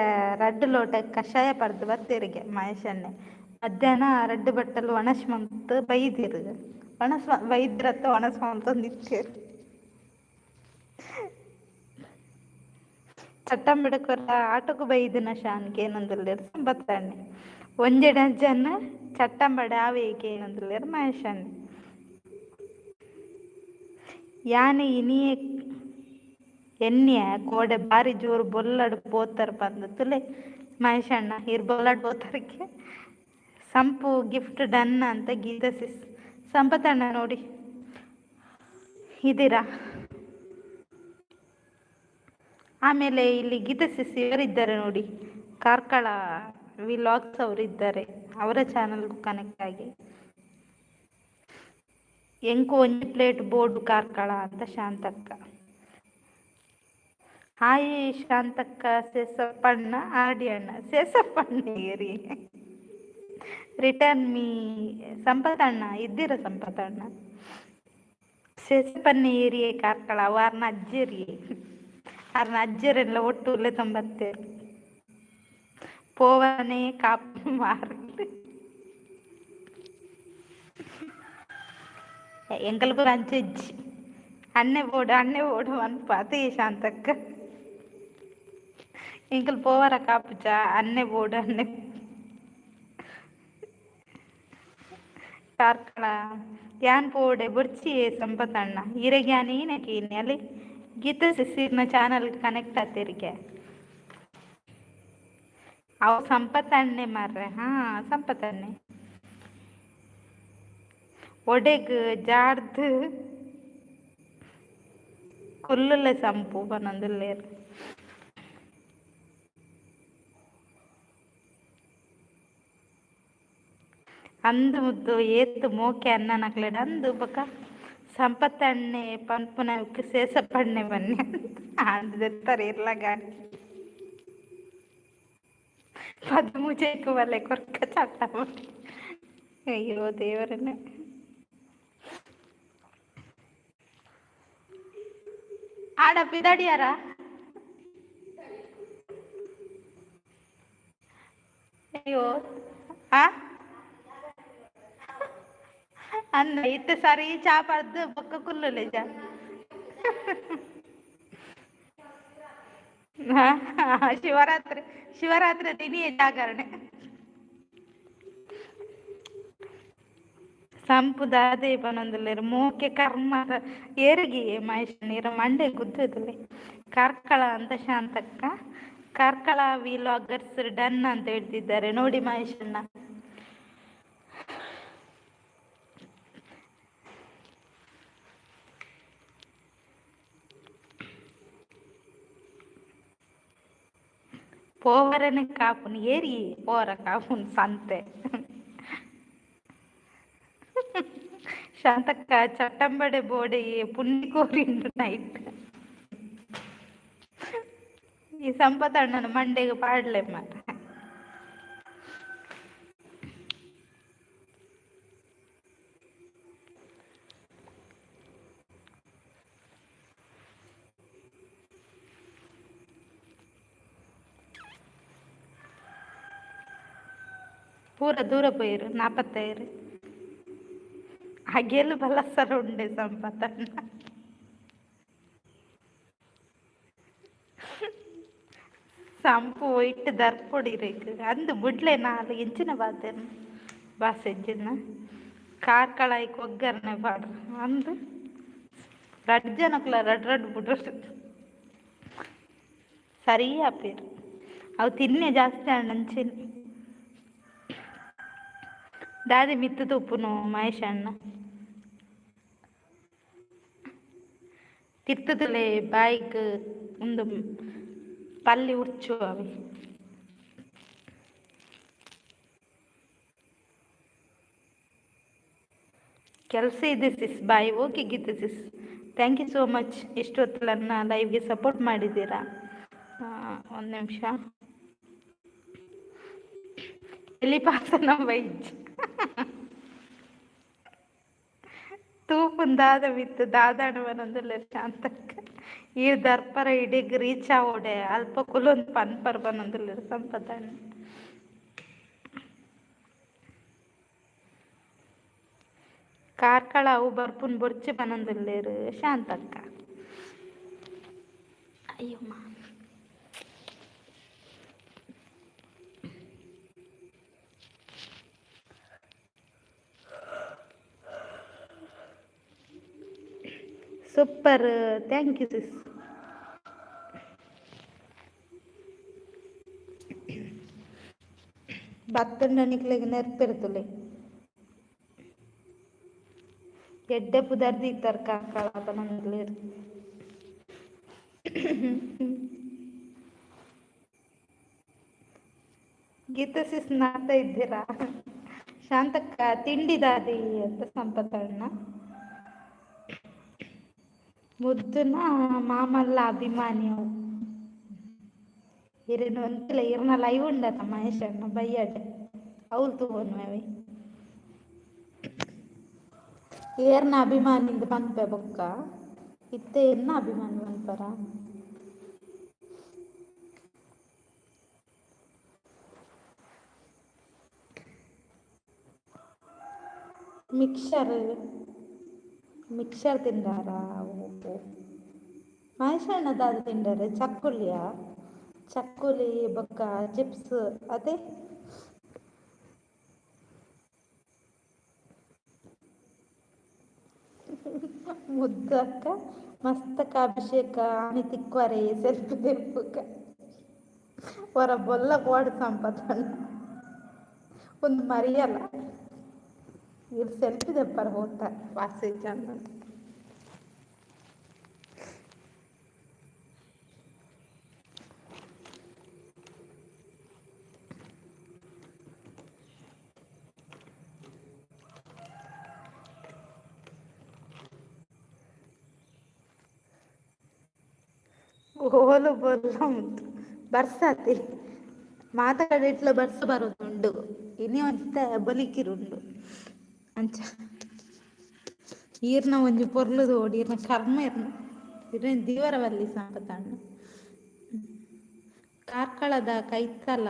ರಡ್ಡ್ ಲೋಟ ಕಷಾಯ ಪರ್ದ್ ಬತ್ತೆರಿಗೆ ಮಹೇಶ್ ಅಣ್ಣೆ. ಮಧ್ಯಾಹ್ನ ರಡ್ಡ್ ಬಟ್ಟಲ್ ಒಣಸ್ ಮಂತ್ ಬೈದೆರ್. ಒಣಸ್ ಬೈದ್ರತ್ತ ಒಣಸ್ ಮಂತೊಂದಿತ್ತೆರ್. ಚಟ್ಟಂಬಡೆ ಕೊರ ಆಟೋಗು ಬೈದಿನ ಶಾನ್ ಕೇನೊಂದುಲ್ಲೆರ್ ಸಂಪತ್ತಣ್ಣೆ. ಒಂಜಿ ಡಜನ್ ಚಟ್ಟಂಬಡೆ ಆವೇ ಕೇನೊಂದುಲ್ಲೆರ್ ಮಹೇಶ್ ಅಣ್ಣೆ. ಯಾನೆ ಇನಿಯೇ ಎನ್ನಿಯ ಕೋಡೆ ಬಾರಿ ಜೋರು ಬೊಲ್ಲಡ್ ಪೋತರ್ ಪಂದ್ ತುಲೆ ಮಹೇಶ್ ಅಣ್ಣ ಈರ್ ಬೊಲ್ಲಡ್ ಪೋತರ್ಗೆ. ಸಂಪು ಗಿಫ್ಟ್ ಡನ್ ಅಂತ ಗೀತಾ ಸಿಸ್. ಸಂಪತ್ತಣ್ಣ ನೋಡಿ ಇದ್ದೀರಾ? ಆಮೇಲೆ ಇಲ್ಲಿ ಗೀತಾ ಸಿಸ್ ಇವರಿದ್ದಾರೆ ನೋಡಿ, ಕಾರ್ಕಳ ವಿಲಾಗ್ಸ್ ಅವರಿದ್ದಾರೆ, ಅವರ ಚಾನಲ್ಗೂ ಕನೆಕ್ಟ್ ಆಗಿ. ಎಂಕು ಒಂಜಿ ಪ್ಲೇಟ್ ಬೋರ್ಡು ಕಾರ್ಕಳ ಅಂತ ಶಾಂತಕ್ಕ. ಹಾಯ್ ಶಾಂತಕ್ಕ, ಸೇಸಪ್ಪಣ್ಣ, ಆರ್ಡಿ ಅಣ್ಣ, ಸೇಸಪ್ಪಣ್ಣ ಏರಿ ರಿಟರ್ನ್ ಮೀ ಸಂಪತ್ತಣ್ಣ ಇದ್ದೀರ ಸಂಪತ್ತಣ್ಣ? ಸೇಸಪ್ಪಣ್ಣ ಏರಿಯೇ ಕಾರ್ಕಳ ವಾರ್ನ ಅಜ್ಜೇರಿ, ಆರ್ನ ಅಜ್ಜರೆಲ್ಲ ಒಟ್ಟು ಉಲ್ಲೆ ತೊಂಬತ್ತೇರು ಪೋವನೆ ಕಾಪು ಮಾರು. ಎಂಕಲ್ ಪೂರ ಅಂಚೆಜ್ಜಿ ಅಣ್ಣೆ ಬೋಡು ಅಣ್ಣೆ ಬೋಡು ಅನ್ಪ ಅದೇ ಶಾಂತಕ್ಕ. ಎಂಕಲ್ ಪೋವರ ಕಾಪುಜ ಅಣ್ಣೆ ಬೋಡು ಅಣ್ಣೆ. ಕಾರ್ಕಳ ಯಾನ್ ಪೋಡೆ ಬೊರ್ಚಿ ಸಂಪತ್ತಣ್ಣ ಈರೆಗ್ ಯಾನ್ ಈನಕ್ಕೆ ಅಲ್ಲಿ ಗೀತಾ ಸಿಸಿರ್ನ ಚಾನಲ್ ಕನೆಕ್ಟ್ ಆತಿರಿಗೆ. ಅವು ಸಂಪತ್ತಣ್ಣೆ ಮಾರ್ರೆ. ಹಾ ಸಂಪತ್ತಣ್ಣೆ ಒಡೆಗ್ ಜಾಡ್ದ್ ಕುಲ್ಲುಲೆ ಸಂಪು ಪನೊಂದುಲ್ಲೆರ್. ಅಂದು ಮುದ್ದು ಏತ್ ಮೋಕೆ ಅಣ್ಣನಕ್ಲೆಡ ಅಂದು ಬೊಕ ಸಂಪತ್ತಣ್ಣೆ ಪನ್ಪುನಕ್ಕ್ ಸೇಸಪ್ಪಣ್ಣೆ ಪನ್ನೆ ಅಂದ್ ದೆತ್ತರ ಇರ್ಲ ಗಾಡಿ. ಪದಿಮೂಜೆಕ್ ಬಲ್ಲೆ ಕೊರ್ಕ ಚಟ್ಟಂಬಡೆ. ಅಯ್ಯೋ ದೇವರೇ. ಆಡ ಪಿದಡಿಯಾರ? ಅಯ್ಯೋ ಆ ಅನ್ನ ಇತ್ತೆ ಸರಿ ಚಾ ಪರ್ದು ಬೊಕ್ಕ ಕುಲ್ಲುಲೆ ಚಾ. ಶಿವರಾತ್ರಿ ಶಿವರಾತ್ರಿ ದಿನಿಯೇ ಜಾಗರಣೆ. ಸಂಪು ದಾದೆ ಪನೊಂದುಲ್ಲೆರ್ ಮೋಕೆ ಕರ್ಮ ಏರಿಗೆ ಮಹೇಶ್ ನೀರ ಮಂಡೆ ಗುದ್ದುದುಲ್ಲೆ. ಕಾರ್ಕಳ ಅಂತ ಶಾಂತಕ್ಕ. ಕಾರ್ಕಳ ವಿಲಾಗರ್ಸ್ ಡನ್ ಅಂತ ಹೇಳ್ತಿದ್ದಾರೆ ನೋಡಿ ಮಹೇಶಣ್ಣ. ಪೋವರನೆ ಕಾಪುನು ಏರಿ ಪೋರ ಕಾಪುನು ಸಂತೆ. ಶಾಂತಕ್ಕ ಚಟ್ಟಂಬಡೆ ಬೋಡೆ ಪುಣ್ಯ ಕೋರಿಂಡು ನೈಟ್. ಈ ಸಂಪತ್ ಅಣ್ಣನ ಮಂಡೆಗ್ ಪಾಡ್ಲೆ ಮಾರ್ರೆ. ಪೂರ ದೂರ ಪೋಯೆರ್ ನಾಪತ್ತೈರು. ಅಗೆಲ್ ಬಲಸರ ಉಂಡೆ ಸಂಪತ್ತಣ್ಣ. ಸಂಪು ಇಟ್ಟು ದರ್ಪೊಡಿರೇಕ್ ಅಂದ್ ಬುಡ್ಲೆ ನಾಲ್ ಎಂಚಿನ ಬಾತೆರ್ನ ಬಾಸೆ ಎಂಚಿನ ಕಾರ್ಕಳ ಐಕ್ ಒಗ್ಗರಣೆ ಪಾಡ್ರ ಅಂದ್ ರಡ್ಡ್ ಜನಕ್ಲ ರಡ್ಡ್ ರಡ್ಡ್ ಬುಡೊಡು ಸರಿ ಆಪೆರ್ ಅವು ತಿನ್ನೆ ಜಾಸ್ತಿ ಆಂಡ ಅಂಚೆನೆ. ದಾದೆ ಮಿತ್ತ್ ತೂಪುನು ಮಹೇಶ್ ಅಣ್ಣ. ತಿರ್ತುದುಲೆ ಬಾಯಿಗ್ ಉಂದು ಪಲ್ಲಿ ಉರ್ಚು ಅವೆ. ಕೆಲಸ ಇದೆ sis, bye. Okay Geetha sis, thank you so much. ಇಷ್ಟೊತ್ತು ನನ್ನ ಲೈವ್ಗೆ ಸಪೋರ್ಟ್ ಮಾಡಿದ್ದೀರಾ. ಒಂದು ನಿಮಿಷ. ಎಲಿಪಾಸನ ಬೈಜ್ ತೂಪುನ್ ದಾದ ಮಿತ್ತ್ ದಾದಾಂಡ ಪನೊಂದುಲ್ಲೆರ್ ಶಾಂತಕ್ಕ. ಈರ್ ದರ್ಪರ ಇಡೆಗ್ ರೀಚ್ ಆವೊಡೆ ಅಲ್ಪ ಕುಲೊಂದು ಪನ್ಪರ್ ಪನೊಂದುಲ್ಲೆರ್ ಸಂಪತಣ್ಣ. ಕಾರ್ಕಳ ಅವು ಬರ್ಪುನ್ ಬೊರ್ಚಿ ಪನೊಂದುಲ್ಲೆರ್ Shantakka. ಅಯ್ಯಮ್ಮ. Super, thank you sis. ಬತ್ತುಂಡ ನಿಕ್ಲೆಗ್ ನೆರ್ಪೆರ್ ತೂಲೆ. ಎಡ್ಡೆ ಪುದರ್ ದೀತರ್ ಕಾರ್ಕಳ ಪನೊಂದುಲ್ಲೆರ್. ಗೀತಾ ಸಿಸ್ ನಾಡ್ತಾ ಇದ್ದೀರಾ? ಶಾಂತಕ್ಕ ತಿಂಡಿ ದಾದಿ ಅಂತ ಸಂಪತಣ್ಣ. ಮುದ್ದುನ ಮಾಮಲ್ಲ ಅಭಿಮಾನಿ ಅವು. ಇರೆನ ಒಂತಿಲ ಇರ್ನ ಲೈವ್ ಉಂಡತ ಮಹೇಶ್ ಅಣ್ಣ ಬಯ್ಯಡ್ ಅವ್ಲು ತೂವೊನ್ವೆ. ಏರ್ನ ಅಭಿಮಾನಿಂದ್ ಪನ್ಪೆ ಬೊಕ್ಕ ಇತ್ತೆ ಎನ್ನ ಅಭಿಮಾನಿ ಪನ್ಪರ? Mixer mixer ತಿಂದಾರ? ಓಹೋ, ಮಹೇಶ್ ಅಣ್ಣ ದಾದ ತಿಂಡರ್? ಚಕ್ಕುಲಿಯಾ? ಚಕ್ಕುಲಿ ಬೊಕ್ಕ ಚಿಪ್ಸ್ ಅತೆ? ಮುದ್ದು ಅಕ್ಕ ಮಸ್ತಕಾಭಿಷೇಕ ಆನಿ ತಿಕ್ವರೆ ಸೆಲ್ಫಿ ದೆಪ್ಪುಗ. ಒರ ಬೊಲ್ಲ ಬೋಡು ಸಂಪತಣ್ಣ, ಒಂದು ಮರಿಯಲ್ಲ. ಇರ್ ಸೆಲ್ಫಿ ದೆಪ್ಪರ ಹೋತ ವಾಸೆ ಚಂದ. ಓಲು ಬೊಲ್ಲ ಉಂಟು ಬರ್ಸಾತಿ ಮಾತ ಕಡೆಟ್ಲ ಬರ್ಸ ಬರೋದುಂಡು, ಇನಿ ಒಂತೆ ಬಲಿಕಿರುಂಡು. ಅಂಚ ಈರ್ನ ಒಂಜಿ ಪೊರ್ಲುದು ಓಡಿ ಈರ್ನ ಕರ್ಮ ಇರ್ನ ಇರ್ನ ದೀವರವಲ್ಲಿ ಸಂಪತಣ್ಣ. ಕಾರ್ಕಳದ ಕೈತಲ,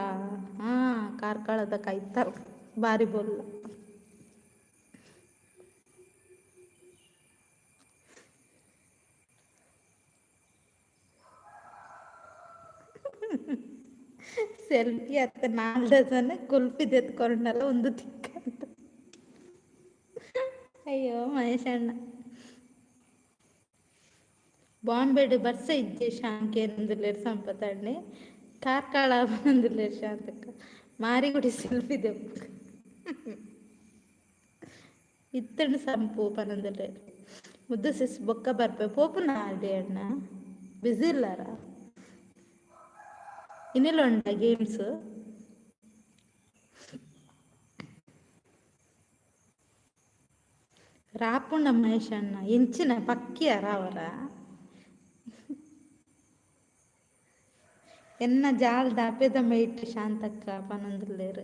ಹಾ ಕಾರ್ಕಳದ ಕೈತಲ ಬಾರಿ ಬೊಲ್ಲ. ಸೆಲ್ಫಿ ಅತ್ತ ನಾಲ್ ಡಜನ್ ಕುಲ್ಫಿ ದೆತ್ಕೊಂಡಲ್ಲ ಒಂದು ತಿಕ್ಕಂತ. ಅಯ್ಯೋ ಮಹೇಶ್ ಅಣ್ಣ. ಬಾಂಬೆಡ್ ಬರ್ಸ ಇಜ್ಜೆ ಶಾಂಕೇನೊಂದುಲ್ಲೆರ್ ಸಂಪತಣ್ಣೆ. ಕಾರ್ಕಳ ಪನೊಂದುಲ್ಲೆರ್ ಶಾಂತಕ್ಕ. ಮಾರಿಗುಡಿ ಸೆಲ್ಫಿ ದೆಪ್ಪುಗ ಇತ್ತಂಡ್ ಸಂಪು ಪನೊಂದುಲ್ಲೆರ್. ಮುದ್ದು ಸಿಸ್ ಬೊಕ್ಕ ಬರ್ಪೆ ಪೋಪುನ ಆರ್ಡಿ ಅಣ್ಣ ಬಿಸಿ ಇಲ್ಲಾರ? ಇನಿಲ ಉಂಡ ಗೇಮ್ಸ್? ರಾಪುಂಡ ಮಹೇಶ್ ಅಣ್ಣ ಎಂಚಿನ ಪಕ್ಕಿಯ ರಾವರ? ಎನ್ನ ಜಾಲ್ದ ಅಪೆದ ಮೈಟ್ ಶಾಂತಕ್ಕ ಪನೊಂದುಲ್ಲೆರ್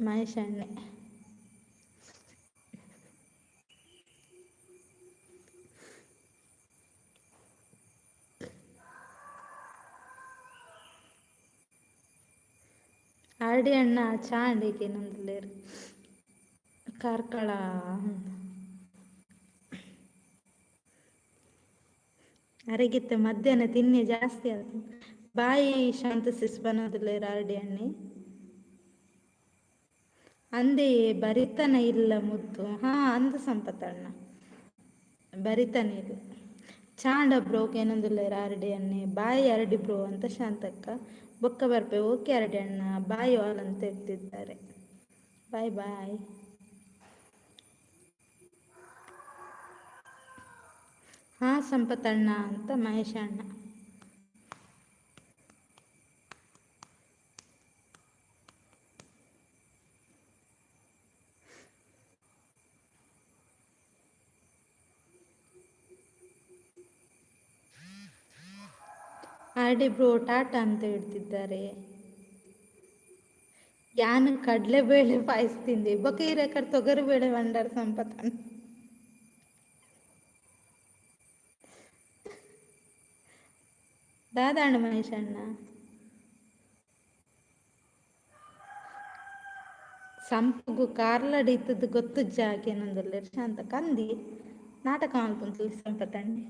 ಮಹೇಶ್ ಅಣ್ಣೆ. ಆರ್ಡಿ ಅಣ್ಣ ಚಾ ಅಂಡಿಗೆ ಕಾರ್ಕಳ ಅರೆಗಿತ್ತೆ ಮಧ್ಯಾಹ್ನ ತಿನ್ನಿ ಜಾಸ್ತಿ ಆತು. ಬಾಯಿ ಶಾಂತ ಸಿಸ್ ಬನ್ನೊಂದುಲ್ಲೆರ್ ಆರ್ಡಿ ಅಣ್ಣೆ. ಅಂದೆಯೇ ಬರಿತನ ಇಲ್ಲ ಮುದ್ದು. ಹಾ ಅಂದ ಸಂಪತಣ್ಣ ಬರಿತನ ಇಲ್ಲ. ಚಾಂಡ ಬ್ರೋ ಏನೊಂದುಲ್ಲೆರ್ ಆರ್ಡಿ ಅಣ್ಣೆ. ಬಾಯ್ ಆರ್ಡಿ ಬ್ರೋ ಅಂತ ಶಾಂತಕ್ಕ. ಬೊಕ್ಕ ಬರ್ಪೆ ಓಕೆ ಆರ್ಡಿ ಅಣ್ಣ ಬಾಯ್ ಆಲ್ ಅಂತ ಹೇಳ್ತಿದ್ದಾರೆ. Boy boy. ಹಾ ಸಂಪತಣ್ಣ ಅಂತ ಮಹೇಶ ಅಣ್ಣ. ಆರ್ಡಿ ಬ್ರೋ ಟಾಟಾ ಅಂತ ಹೇಳ್ತಿದ್ದಾರೆ. ಯಾನ್ ಕಡಲೆಬೇಳೆ ಪಾಯಸ ತಿಂದೆ ಬೊಕ ಈರೆಕಡ್ ತೊಗರಿಬೇಳೆ ಪಂಡರ್ ಸಂಪತಣ್ಣ. ದಾದಾಂಡ್ ಮಹೇಶಣ್ಣ? ಸಂಪುಗು ಕಾರ್ಲಡ್ ಇತ್ತದ್ ಗೊತ್ತುಜ್ಜಾಗೇನೊಂದುಲ್ಲೆರ್ ಶಾಂತ ಕಂದಿ ನಾಟಕ ಮಲ್ಪುಂತುಲು ಸಂಪತಣ್ಣೆ.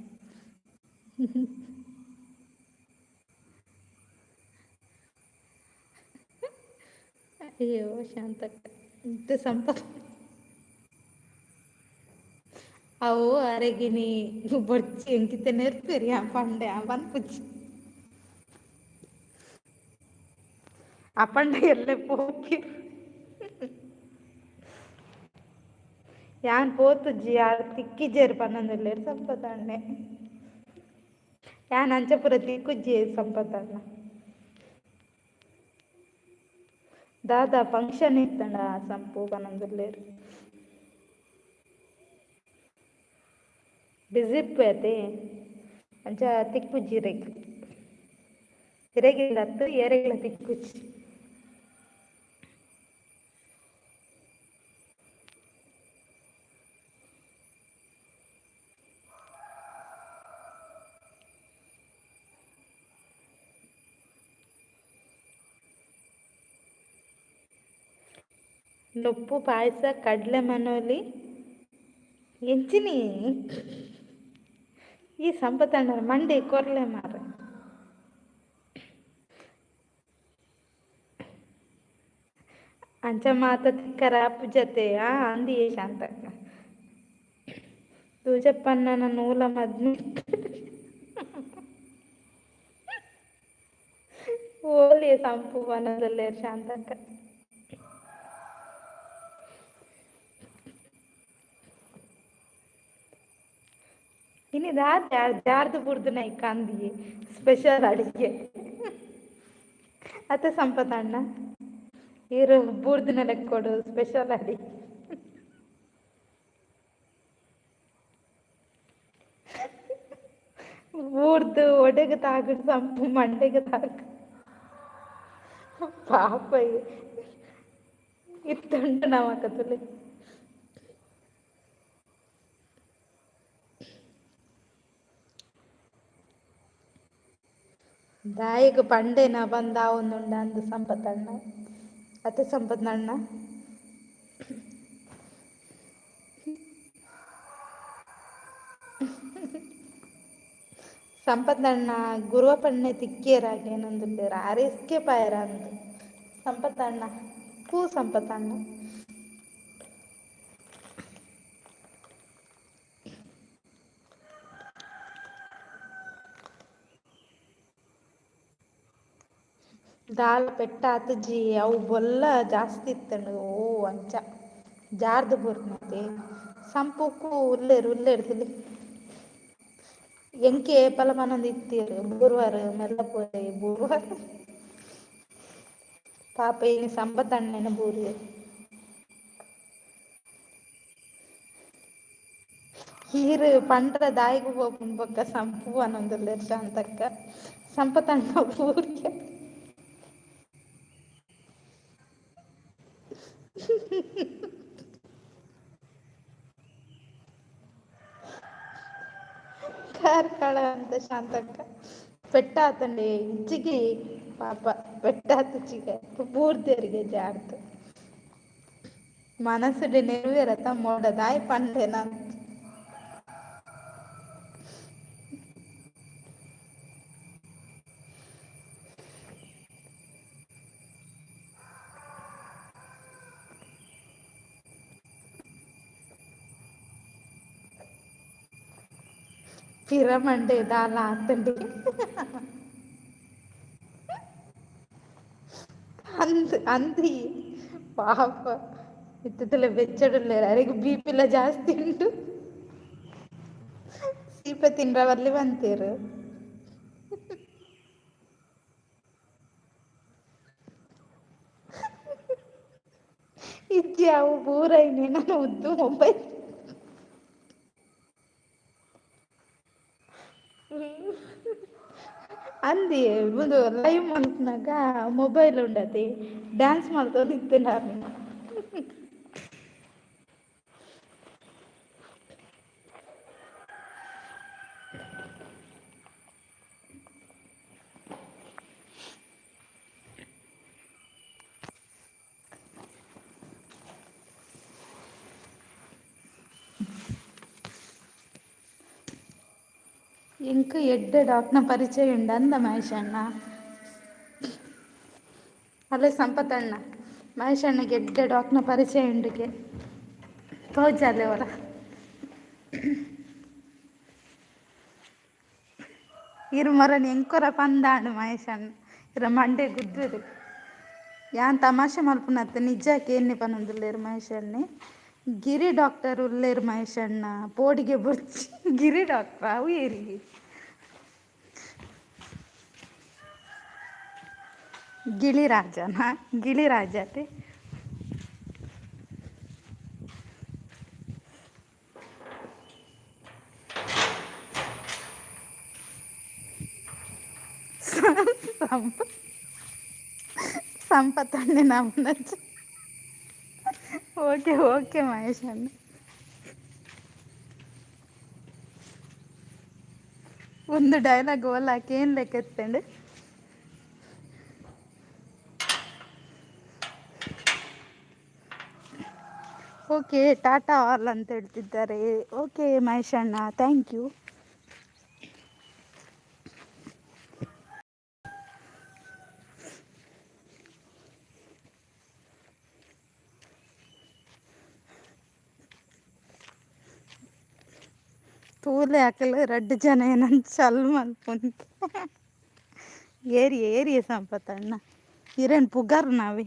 ಅಯ್ಯೋ ಶಾಂತಕ್ಕ ಇತ್ತೆ ಸಂಪತ್ ಅವು ಅರೆಗಿನಿ ಬೊರ್ಚಿ ಎಂಕಿತ್ತೆ ನೆರ್ಪೆರ್ ಯಾನ್ ಪಂಡೆ ಆ ಪನ್ಪುಜಿ. ಅಪಂಡ ಎಲ್ಲೆ ಪೋಪೆರ್. ಯಾನ್ ಪೋತುಜಿ ಆರ್ ತಿಕ್ಕಿಜೆರ್ ಪನೊಂದುಲ್ಲೆರ್ ಸಂಪತಣ್ಣೆ. ಯಾನ್ ಅಂಚ ಪೂರ ತಿಕ್ಕುಜಿ ಸಂಪತಣ್ಣ. ದಾದಾ ಫಂಕ್ಷನ್ ಇತ್ತಂಡ ಸಂಪು ಪನೊಂದುಲ್ಲೆರ್. ಬ್ಯುಸಿ ಇಪ್ಪುವೆ ಅಂಚ ತಿಕ್ಕುಜಿ ಇರೆಗ್. ಇರೆಗಿಲ್ಲ ಅತ್ತ್ ಏರೆಗ್ಲ ತಿಕ್ಕುಜಿ. ನುಪ್ಪು ಪಾಯಸ ಕಡಲೆ ಮನೋಲಿ ಎಂಚಿನಿ ಈ ಸಂಪತಣ್ಣನ ಮಂಡೆ ಕೊರ್ಲೆ ಮಾರ್ರೆ. ಅಂಚ ಮಾತ ತಿಕ್ಕರೆ ಆಪುಜತೆ ಆ ಅಂದಿಯೇ ಶಾಂತಕ್ಕ. ದೂಜಪ್ಪಣ್ಣನ ನೂಲ ಮದ್ಮೆ ಓಲಿಯೇ ಸಂಪು ಪನೊಂದುಲ್ಲೆರ್ ಶಾಂತಕ್ಕ. ಇನಿ ದಾದ ಜಾರ್ದ್ ಬುಡ್ದು ನೈಕ್ ಅಂದಿಯೇ ಸ್ಪೆಷಲ್ ಅಡಿಗೆ ಅತ್ತೆ ಸಂಪತಣ್ಣ ಈರ್ ಬೂರ್ದಿನ ಲೆಕ್ಕೊಡು ಸ್ಪೆಷಲ್ ಅಡಿಗೆ. ಬೂರ್ದು ಒಡೆಗ್ ತಾಗುಡ್ ಸಂಪು ಮಂಡೆಗ್ ತಾಗ್ ಪಾಪ ಇತ್ತುಂಡು ನಮಕ್ ತೂಲೆ. ದಾಯೆಗ್ ಪಂಡೆನ ಪಂದ್ ಆವೊಂದುಂಡ ಅಂದ್ ಸಂಪತಣ್ಣ ಅತ್ತೆ ಸಂಪತಣ್ಣ. ಸಂಪತಣ್ಣ ಗುರುವಪ್ಪಣ್ಣೆ ತಿಕ್ಕಿಯೆರಾಗೆ ಏನೊಂದುಲ್ಲೆರ್ ಆರ್ ಎಸ್ಕೇಪ್ ಆಯೆರ್ ಅಂದ್ ಸಂಪತಣ್ಣ ಪೂ ಸಂಪತಣ್ಣ. ದಾಲ ಪೆಟ್ಟ ಆತುಜಿ ಅವು ಬೊಲ್ಲ ಜಾಸ್ತಿ ಇತ್ತುಂಡು ಓ ಅಂಚ ಜಾರ್ದ್ ಬೂರ್ನತೆ ಸಂಪುಕು ಉಲ್ಲೆರ್ ಉಲ್ಲೆರ್ ತೂಲೆ ಎಂಕ್ ಏಪಲ ಪನೊಂದು ಇತ್ತೆರ್ ಬೂರ್ವರ್ ಮೆಲ್ಲ ಪೋಲೆ ಬೂರ್ವರ್ ಪಾಪ ಇನಿ ಸಂಪತಣ್ಣನ ಬೂರಿಯೆರ್. ಈರ್ ಪಂಡ್ರ ದಾಯೆಗ್ ಪೋಪುಂಡು ಬೊಕ್ಕ ಸಂಪು ಪನೊಂದುಲ್ಲೆರ್ ಶಾಂತಕ್ಕ ಸಂಪತಣ್ಣ ಬೂರ್ಯೆರ್. ಕಾರ್ಕಳ ಅಂತ ಶಾಂತಕ್ಕ ಪೆಟ್ಟಾತಂಡೆ ಇಜ್ಜಿಗೆ ಪಾಪ ಪೆಟ್ಟಾತುಜಿಗೆ ಬೂರ್ದೆರಿಗೆ ಜಾರ್ದ್. ಮನಸ್ಸುಡ್ ನೆರ್ವೆರತ ಮೋಡ ದಾಯೆ ಪಂಡೆನ ಪಿರ ಮಂಡೆ ದಾಲ ಆತುಂಡು ಅಂದ್ ಅಂದಿ ಪಾಪ ಇತ್ತದಲ್ಲ ಬೆಚ್ಚಡುಲ್ಲೆರ್ ಅರೆಗ್ ಬಿಪಿಲ ಜಾಸ್ತಿ ಉಂಡು ಸೀಪೆ ತಿನ್ರ ಬಲ್ಲಿ ಪಂತೆರ್. ಇಜ್ಜಿ ಅವು ಬೂರೈನೆ ನನ ಉದ್ದು ಮೊಬೈಲ್. ಅಂದಿ ಒಂದು ಲೈವ್ ಮಲ್ಪುನಗ ಮೊಬೈಲ್ ಉಂಡತಿ ಡ್ಯಾನ್ಸ್ ಮಲ್ತೊಂದು ಇತ್ತಿನಾರ್ನ. ಎಂಕ್ ಎಡ್ಡೆ ಡಾಕ್ನ ಪರಿಚಯ ಉಂಡು ಅಂದ ಮಹೇಶ್ ಅಣ್ಣ. ಅಲ್ಲೇ ಸಂಪತ್ ಅಣ್ಣ, ಮಹೇಶ್ ಅಣ್ಣಗೆ ಎಡ್ಡೆ ಡಾಕ್ನ ಪರಿಚಯ ಉಂಡುಗೆ, ತೋಜಾಲೆ ಅವರ. ಇರು ಮರನ್ ಎಂಕೊರ ಪಂದಾಂಡು ಮಹೇಶ್ ಅಣ್ಣ, ಇರ ಮಂಡೆ ಗುದ್ದುದು. ಯಾನ್ ತಮಾಷೆ ಮಲ್ಪುನತ್ತ, ನಿಜ ಕೇನ್ನೆ ಪನೊಂದುಲ್ಲೆರ್ ಮಹೇಶ್ ಅಣ್ಣೆ. ಗಿರಿ ಡಾಕ್ಟರ್ ಉಲ್ಲೇರ್ ಮಹೇಶ್ ಅಣ್ಣ, ಪೋಡಿಗೆ ಬೊರ್ಚಿ. ಗಿರಿ ಡಾಕ್ಟರ್ ಅವು ಏರಿ? ಗಿಳಿರಾಜನ? ಗಿಳಿರಾಜತೆ. ಸಂಪತ್ತಣ್ಣೆ ನಮ್ಮನ್ನ. ಓಕೆ ಓಕೆ ಮಹೇಶ್ ಅಣ್ಣ. ಒಂದು ಡೈಲಾಗ್ ಓಲ ಕೇನ್ ಲೆಕ್ಕ ಎತ್ತಂಡು. ಓಕೆ, ಟಾಟಾ ಆಲ್ ಅಂತ ಹೇಳ್ತಿದ್ದಾರೆ. ಓಕೆ ಮಹೇಶ್ ಅಣ್ಣ, thank you. ತೂಲೆ ಅಕಲ್ ರಡ್ಡ್ ಜನ ಏನಂತ ಚಲ್ ಮಲ್ಪುಂತು. ಏರಿ ಏರಿಯ ಸಂಪತ್ತಣ್ಣ, ಇರೇನ್ ಪುಗರ್ ನಾವಿ.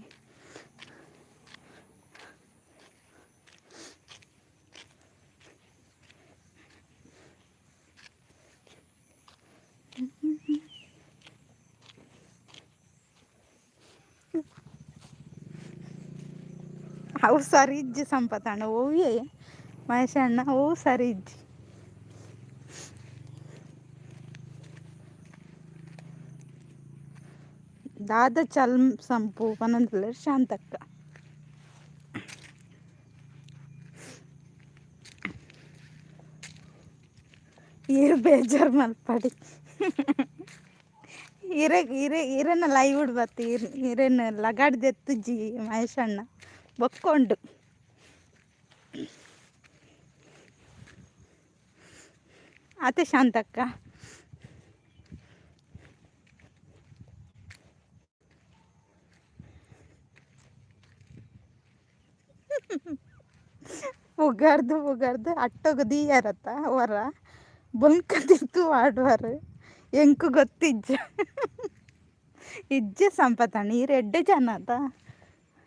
ಅವು ಸರಿ ಇಜ್ಜಿ ಸಂಪತ್ತಣ್ಣ, ಒವ್ವೇ ಮಹೇಶ್ ಅಣ್ಣ, ಅವು ಸರಿ ಇಜ್ಜಿ. ದಾದ ಚಲ್ ಸಂಪು ಪನೊಂದುಲ್ಲೆರ್ ಶಾಂತಕ್ಕ. ಈರ್ ಬೇಜಾರ್ ಮಲ್ಪಡಿ. ಇರೆ ಇರೆ ಇರೆನ ಲೈವ್ ಬತ್ತಿ ಇರ್ ಇರೆನ್ ಲಗಾಡ್ ದೆತ್ತುಜಿ ಮಹೇಶ್ ಅಣ್ಣ, ಬೊಕ್ಕೊಂಡು. ಆತೆ ಶಾಂತಕ್ಕ. ಪುಗರ್ದು ಪುಗರ್ದು ಅಟ್ಟೊಗು ದೀಯರತ್ತ ಹೊರ ಬೊಲ್ಕ ತಿತ್ತು ಆಡುವರು, ಎಂಕು ಗೊತ್ತಿಜ್ಜ. ಇಜ್ಜೆ ಸಂಪತ್ತಣ್ಣ, ಈರ್ ಎಡ್ಡೆ ಜನ ಅತ್ತ,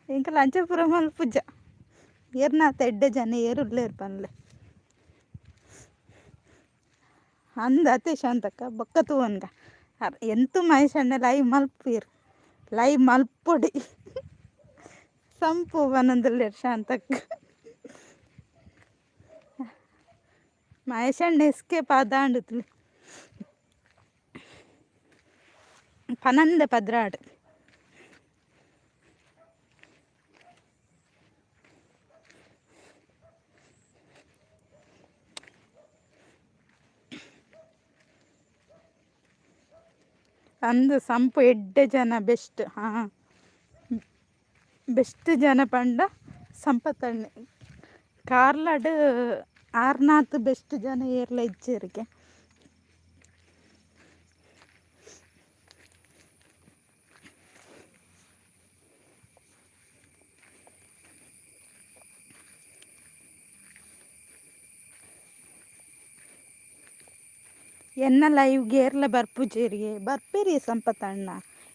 ಎಂಕ್ ಲಂಚಪುರ ಮಲ್ಪುಜ. ಏರ್ನಾತ ಎಡ್ಡೆ ಜನ ಏರುಲ್ಲೇರ್ ಪನ್ಲೆ ಅಂದ್ ಅತೆ ಶಾಂತಕ್ಕ. ಬೊಕ್ಕ ತೂವನ್ಗ ಎಂತು ಮಹೇಶ್ ಅಣ್ಣೆ ಲೈವ್ ಮಲ್ಪುವೆರ್, ಲೈವ್ ಮಲ್ಪೊಡಿ ಸಂಪು ಪನೊಂದುಲ್ಲೆರ್ ಶಾಂತಕ್ಕ. ಮಹೇಶ್ ಅಣ್ಣ ಎಸ್ಕೇಪ್ ಆದಾಂಡ್ ಪನಂದೆ 12. ಅಂದ್ ಸಂಪು ಎಡ್ಡೆ ಜನ, ಬೆಸ್ಟ್. ಹಾಂ, ಬೆಸ್ಟ್ ಜನ ಪಂಡ ಸಂಪತ್ತಣ್ಣೆ. ಕಾರ್ಲಡ್ ಆರ್ನಾತ್ ಬೆಸ್ಟ್ ಜನ ಏರ್ಲ ಇಜ್ಜೆರ್ಗೆ. ಎನ್ನ ಲೈವ್ಗೆ ಏರ್ಲ ಬರ್ಪುಜೆರ್ಗೆ? ಬರ್ಪೇರಿ ಸಂಪತ್ತಣ್ಣ,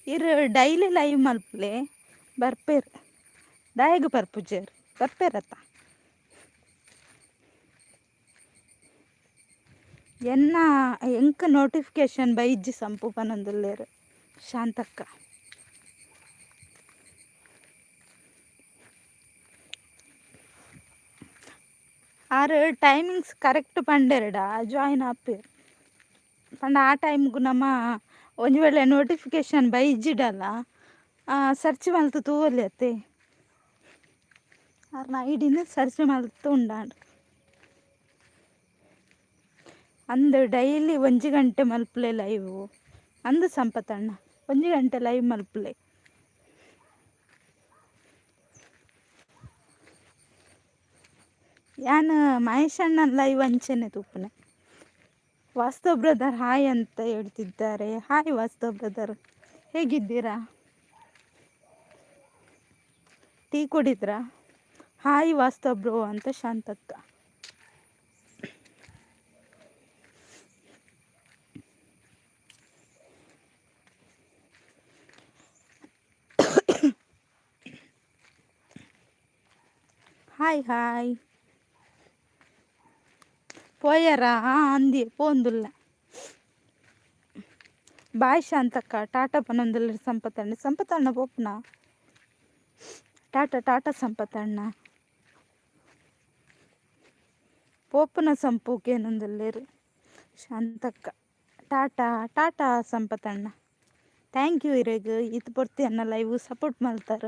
ಇರ್ ಡೈಲಿ ಲೈವ್ ಮಲ್ಪುಲೆ, ಬರ್ಪೇರ್. ದಾಯೆಗ್ ಬರ್ಪುಜೆರ್? ಬರ್ಪೇರತ್ತ. ಎನ್ನ ಎಂಕ್ ನೋಟಿಫಿಕೇಶನ್ ಬೈಜ್ಜಿ ಸಂಪು ಪನೊಂದುಲ್ಲೆರ್ ಶಾಂತಕ್ಕ. ಆರ್ ಟೈಮಿಂಗ್ಸ್ ಕರೆಕ್ಟ್ ಪಂಡೆರ್ಡ ಜಾಯಿನ್ ಆಪೆರ್. ಪಂಡ ಆ ಟೈಮ್ಗು ನಮ ಒಂಜಿ ವೇಳೆ ನೋಟಿಫಿಕೇಶನ್ ಬೈಜಿಡಲ್ಲ ಸರ್ಚ್ ಮಲ್ತು ತೂವೊಲಿ ಅತ್ತೆ. ಆರ್ನ ಐಡಿನ ಸರ್ಚ್ ಮಲ್ತು ಉಂಡಾಂಡ್. ಅಂದು ಡೈಲಿ ಒಂಜಿ ಗಂಟೆ ಮಲ್ಪುಲೆ ಲೈವ್ ಅಂದು ಸಂಪತಣ್ಣ, ಒಂಜಿ ಗಂಟೆ ಲೈವ್ ಮಲ್ಪುಲೆ. ಯಾನ್ ಮಹೇಶಣ್ಣ ಲೈವ್ ಅಂಚೆನೆ ತೂಪುನೆ. ವಾಸ್ತವ್ ಬ್ರದರ್ ಹಾಯ್ ಅಂತ ಹೇಳ್ತಿದ್ದಾರೆ. ಹಾಯ್ ವಾಸ್ತವ್ ಬ್ರದರ್, ಹೇಗಿದ್ದೀರಾ? ಟೀ ಕುಡಿದ್ರಾ? ಹಾಯ್ ವಾಸ್ತವ್ ಬ್ರೋ ಅಂತ ಶಾಂತಕ್ಕ. ಹಾಯ್ ಹಾಯ್ ಪೋಯರಾ? ಅಂದಿ ಪೋಂದುಲ್ಲ. ಬಾಯ್ ಶಾಂತಕ್ಕ, ಟಾಟಾ ಪನೊಂದುಲ್ಲೆರ್ ಸಂಪತಣ್ಣ. ಸಂಪತಣ್ಣ ಪೋಪುನ? ಟಾಟಾ ಟಾಟಾ ಸಂಪತಣ್ಣ ಪೋಪುನ ಸಂಪು ಕೇನೊಂದುಲ್ಲೆರ್ ಶಾಂತಕ್ಕ. ಟಾಟಾ ಟಾಟಾ ಸಂಪತಣ್ಣ, thank you ಇರೆಗ್ ಇತ್ ಪೊರ್ತು ಎನ್ನ ಲೈವ್ ಸಪೋರ್ಟ್ ಮಲ್ತಾರ್.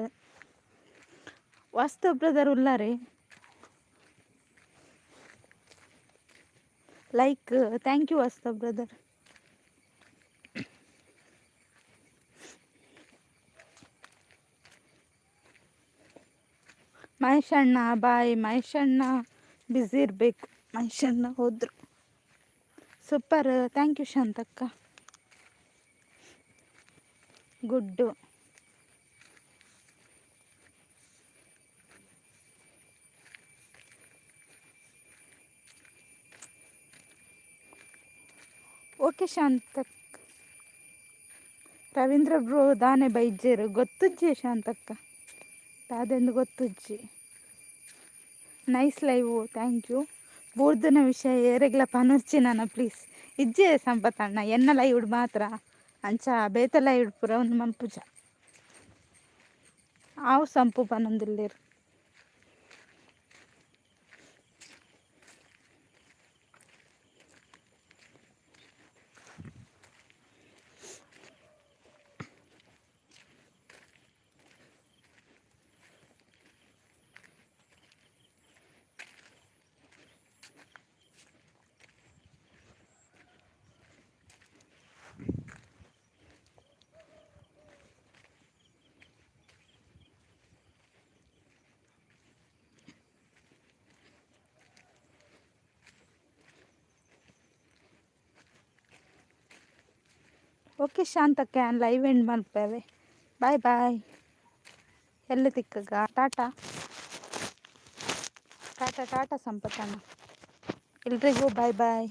ವಾಸ್ತವ್ ಬ್ರದರ್ ಉಲ್ಲಾರೆ? Like, thank you Vastav brother. ಮಹೇಶಣ್ಣ ಬಾಯ್. ಮಹೇಶಣ್ಣ ಬ್ಯುಸಿ ಇರಬೇಕು, ಮಹೇಶಣ್ಣ ಹೋದರು. ಸೂಪರ್, thank you ಶಾಂತಕ್ಕ. Good. Okay ಶಾಂತಕ್ಕ. ರವೀಂದ್ರ bro ದಾನೆ ಬೈಜೆರ್ ಗೊತ್ತುಜ್ಜಿ ಶಾಂತಕ್ಕ, ದಾದೆಂದು ಗೊತ್ತುಜ್ಜಿ. Nice live, thank you. ಬೂರ್ದನ ವಿಷಯ ಏರೆಗ್ಲ ಪನೊರ್ಚಿ ನನ ಪ್ಲೀಸ್. ಇಜ್ಜೆ ಸಂಪತಣ್ಣ, ಎನ್ನ ಲೈವ್ಡ್ ಮಾತ್ರ ಅಂಚ ಬೇತೆ ಲೈವ್ಡ್ ಪೂರ ಒಂದು ಮನ್ಪುಜ. ಆವು ಸಂಪು ಪನೊಂದುಲ್ಲೆರ್. ಓಕೆ ಶಾಂತಕ್ಕ, ಯಾನ್ ಲೈವ್ ಎಂಡ್ ಮಲ್ಪುವೆ. Bye bye. ಎಲ್ಲೆ ತಿಕ್ಕಗ. ಟಾಟಾ ಟಾಟಾ ಟಾಟಾ ಸಂಪತಣ್ಣ. ಎಲ್ರಿಗೂ ಬಾಯ್ ಬಾಯ್.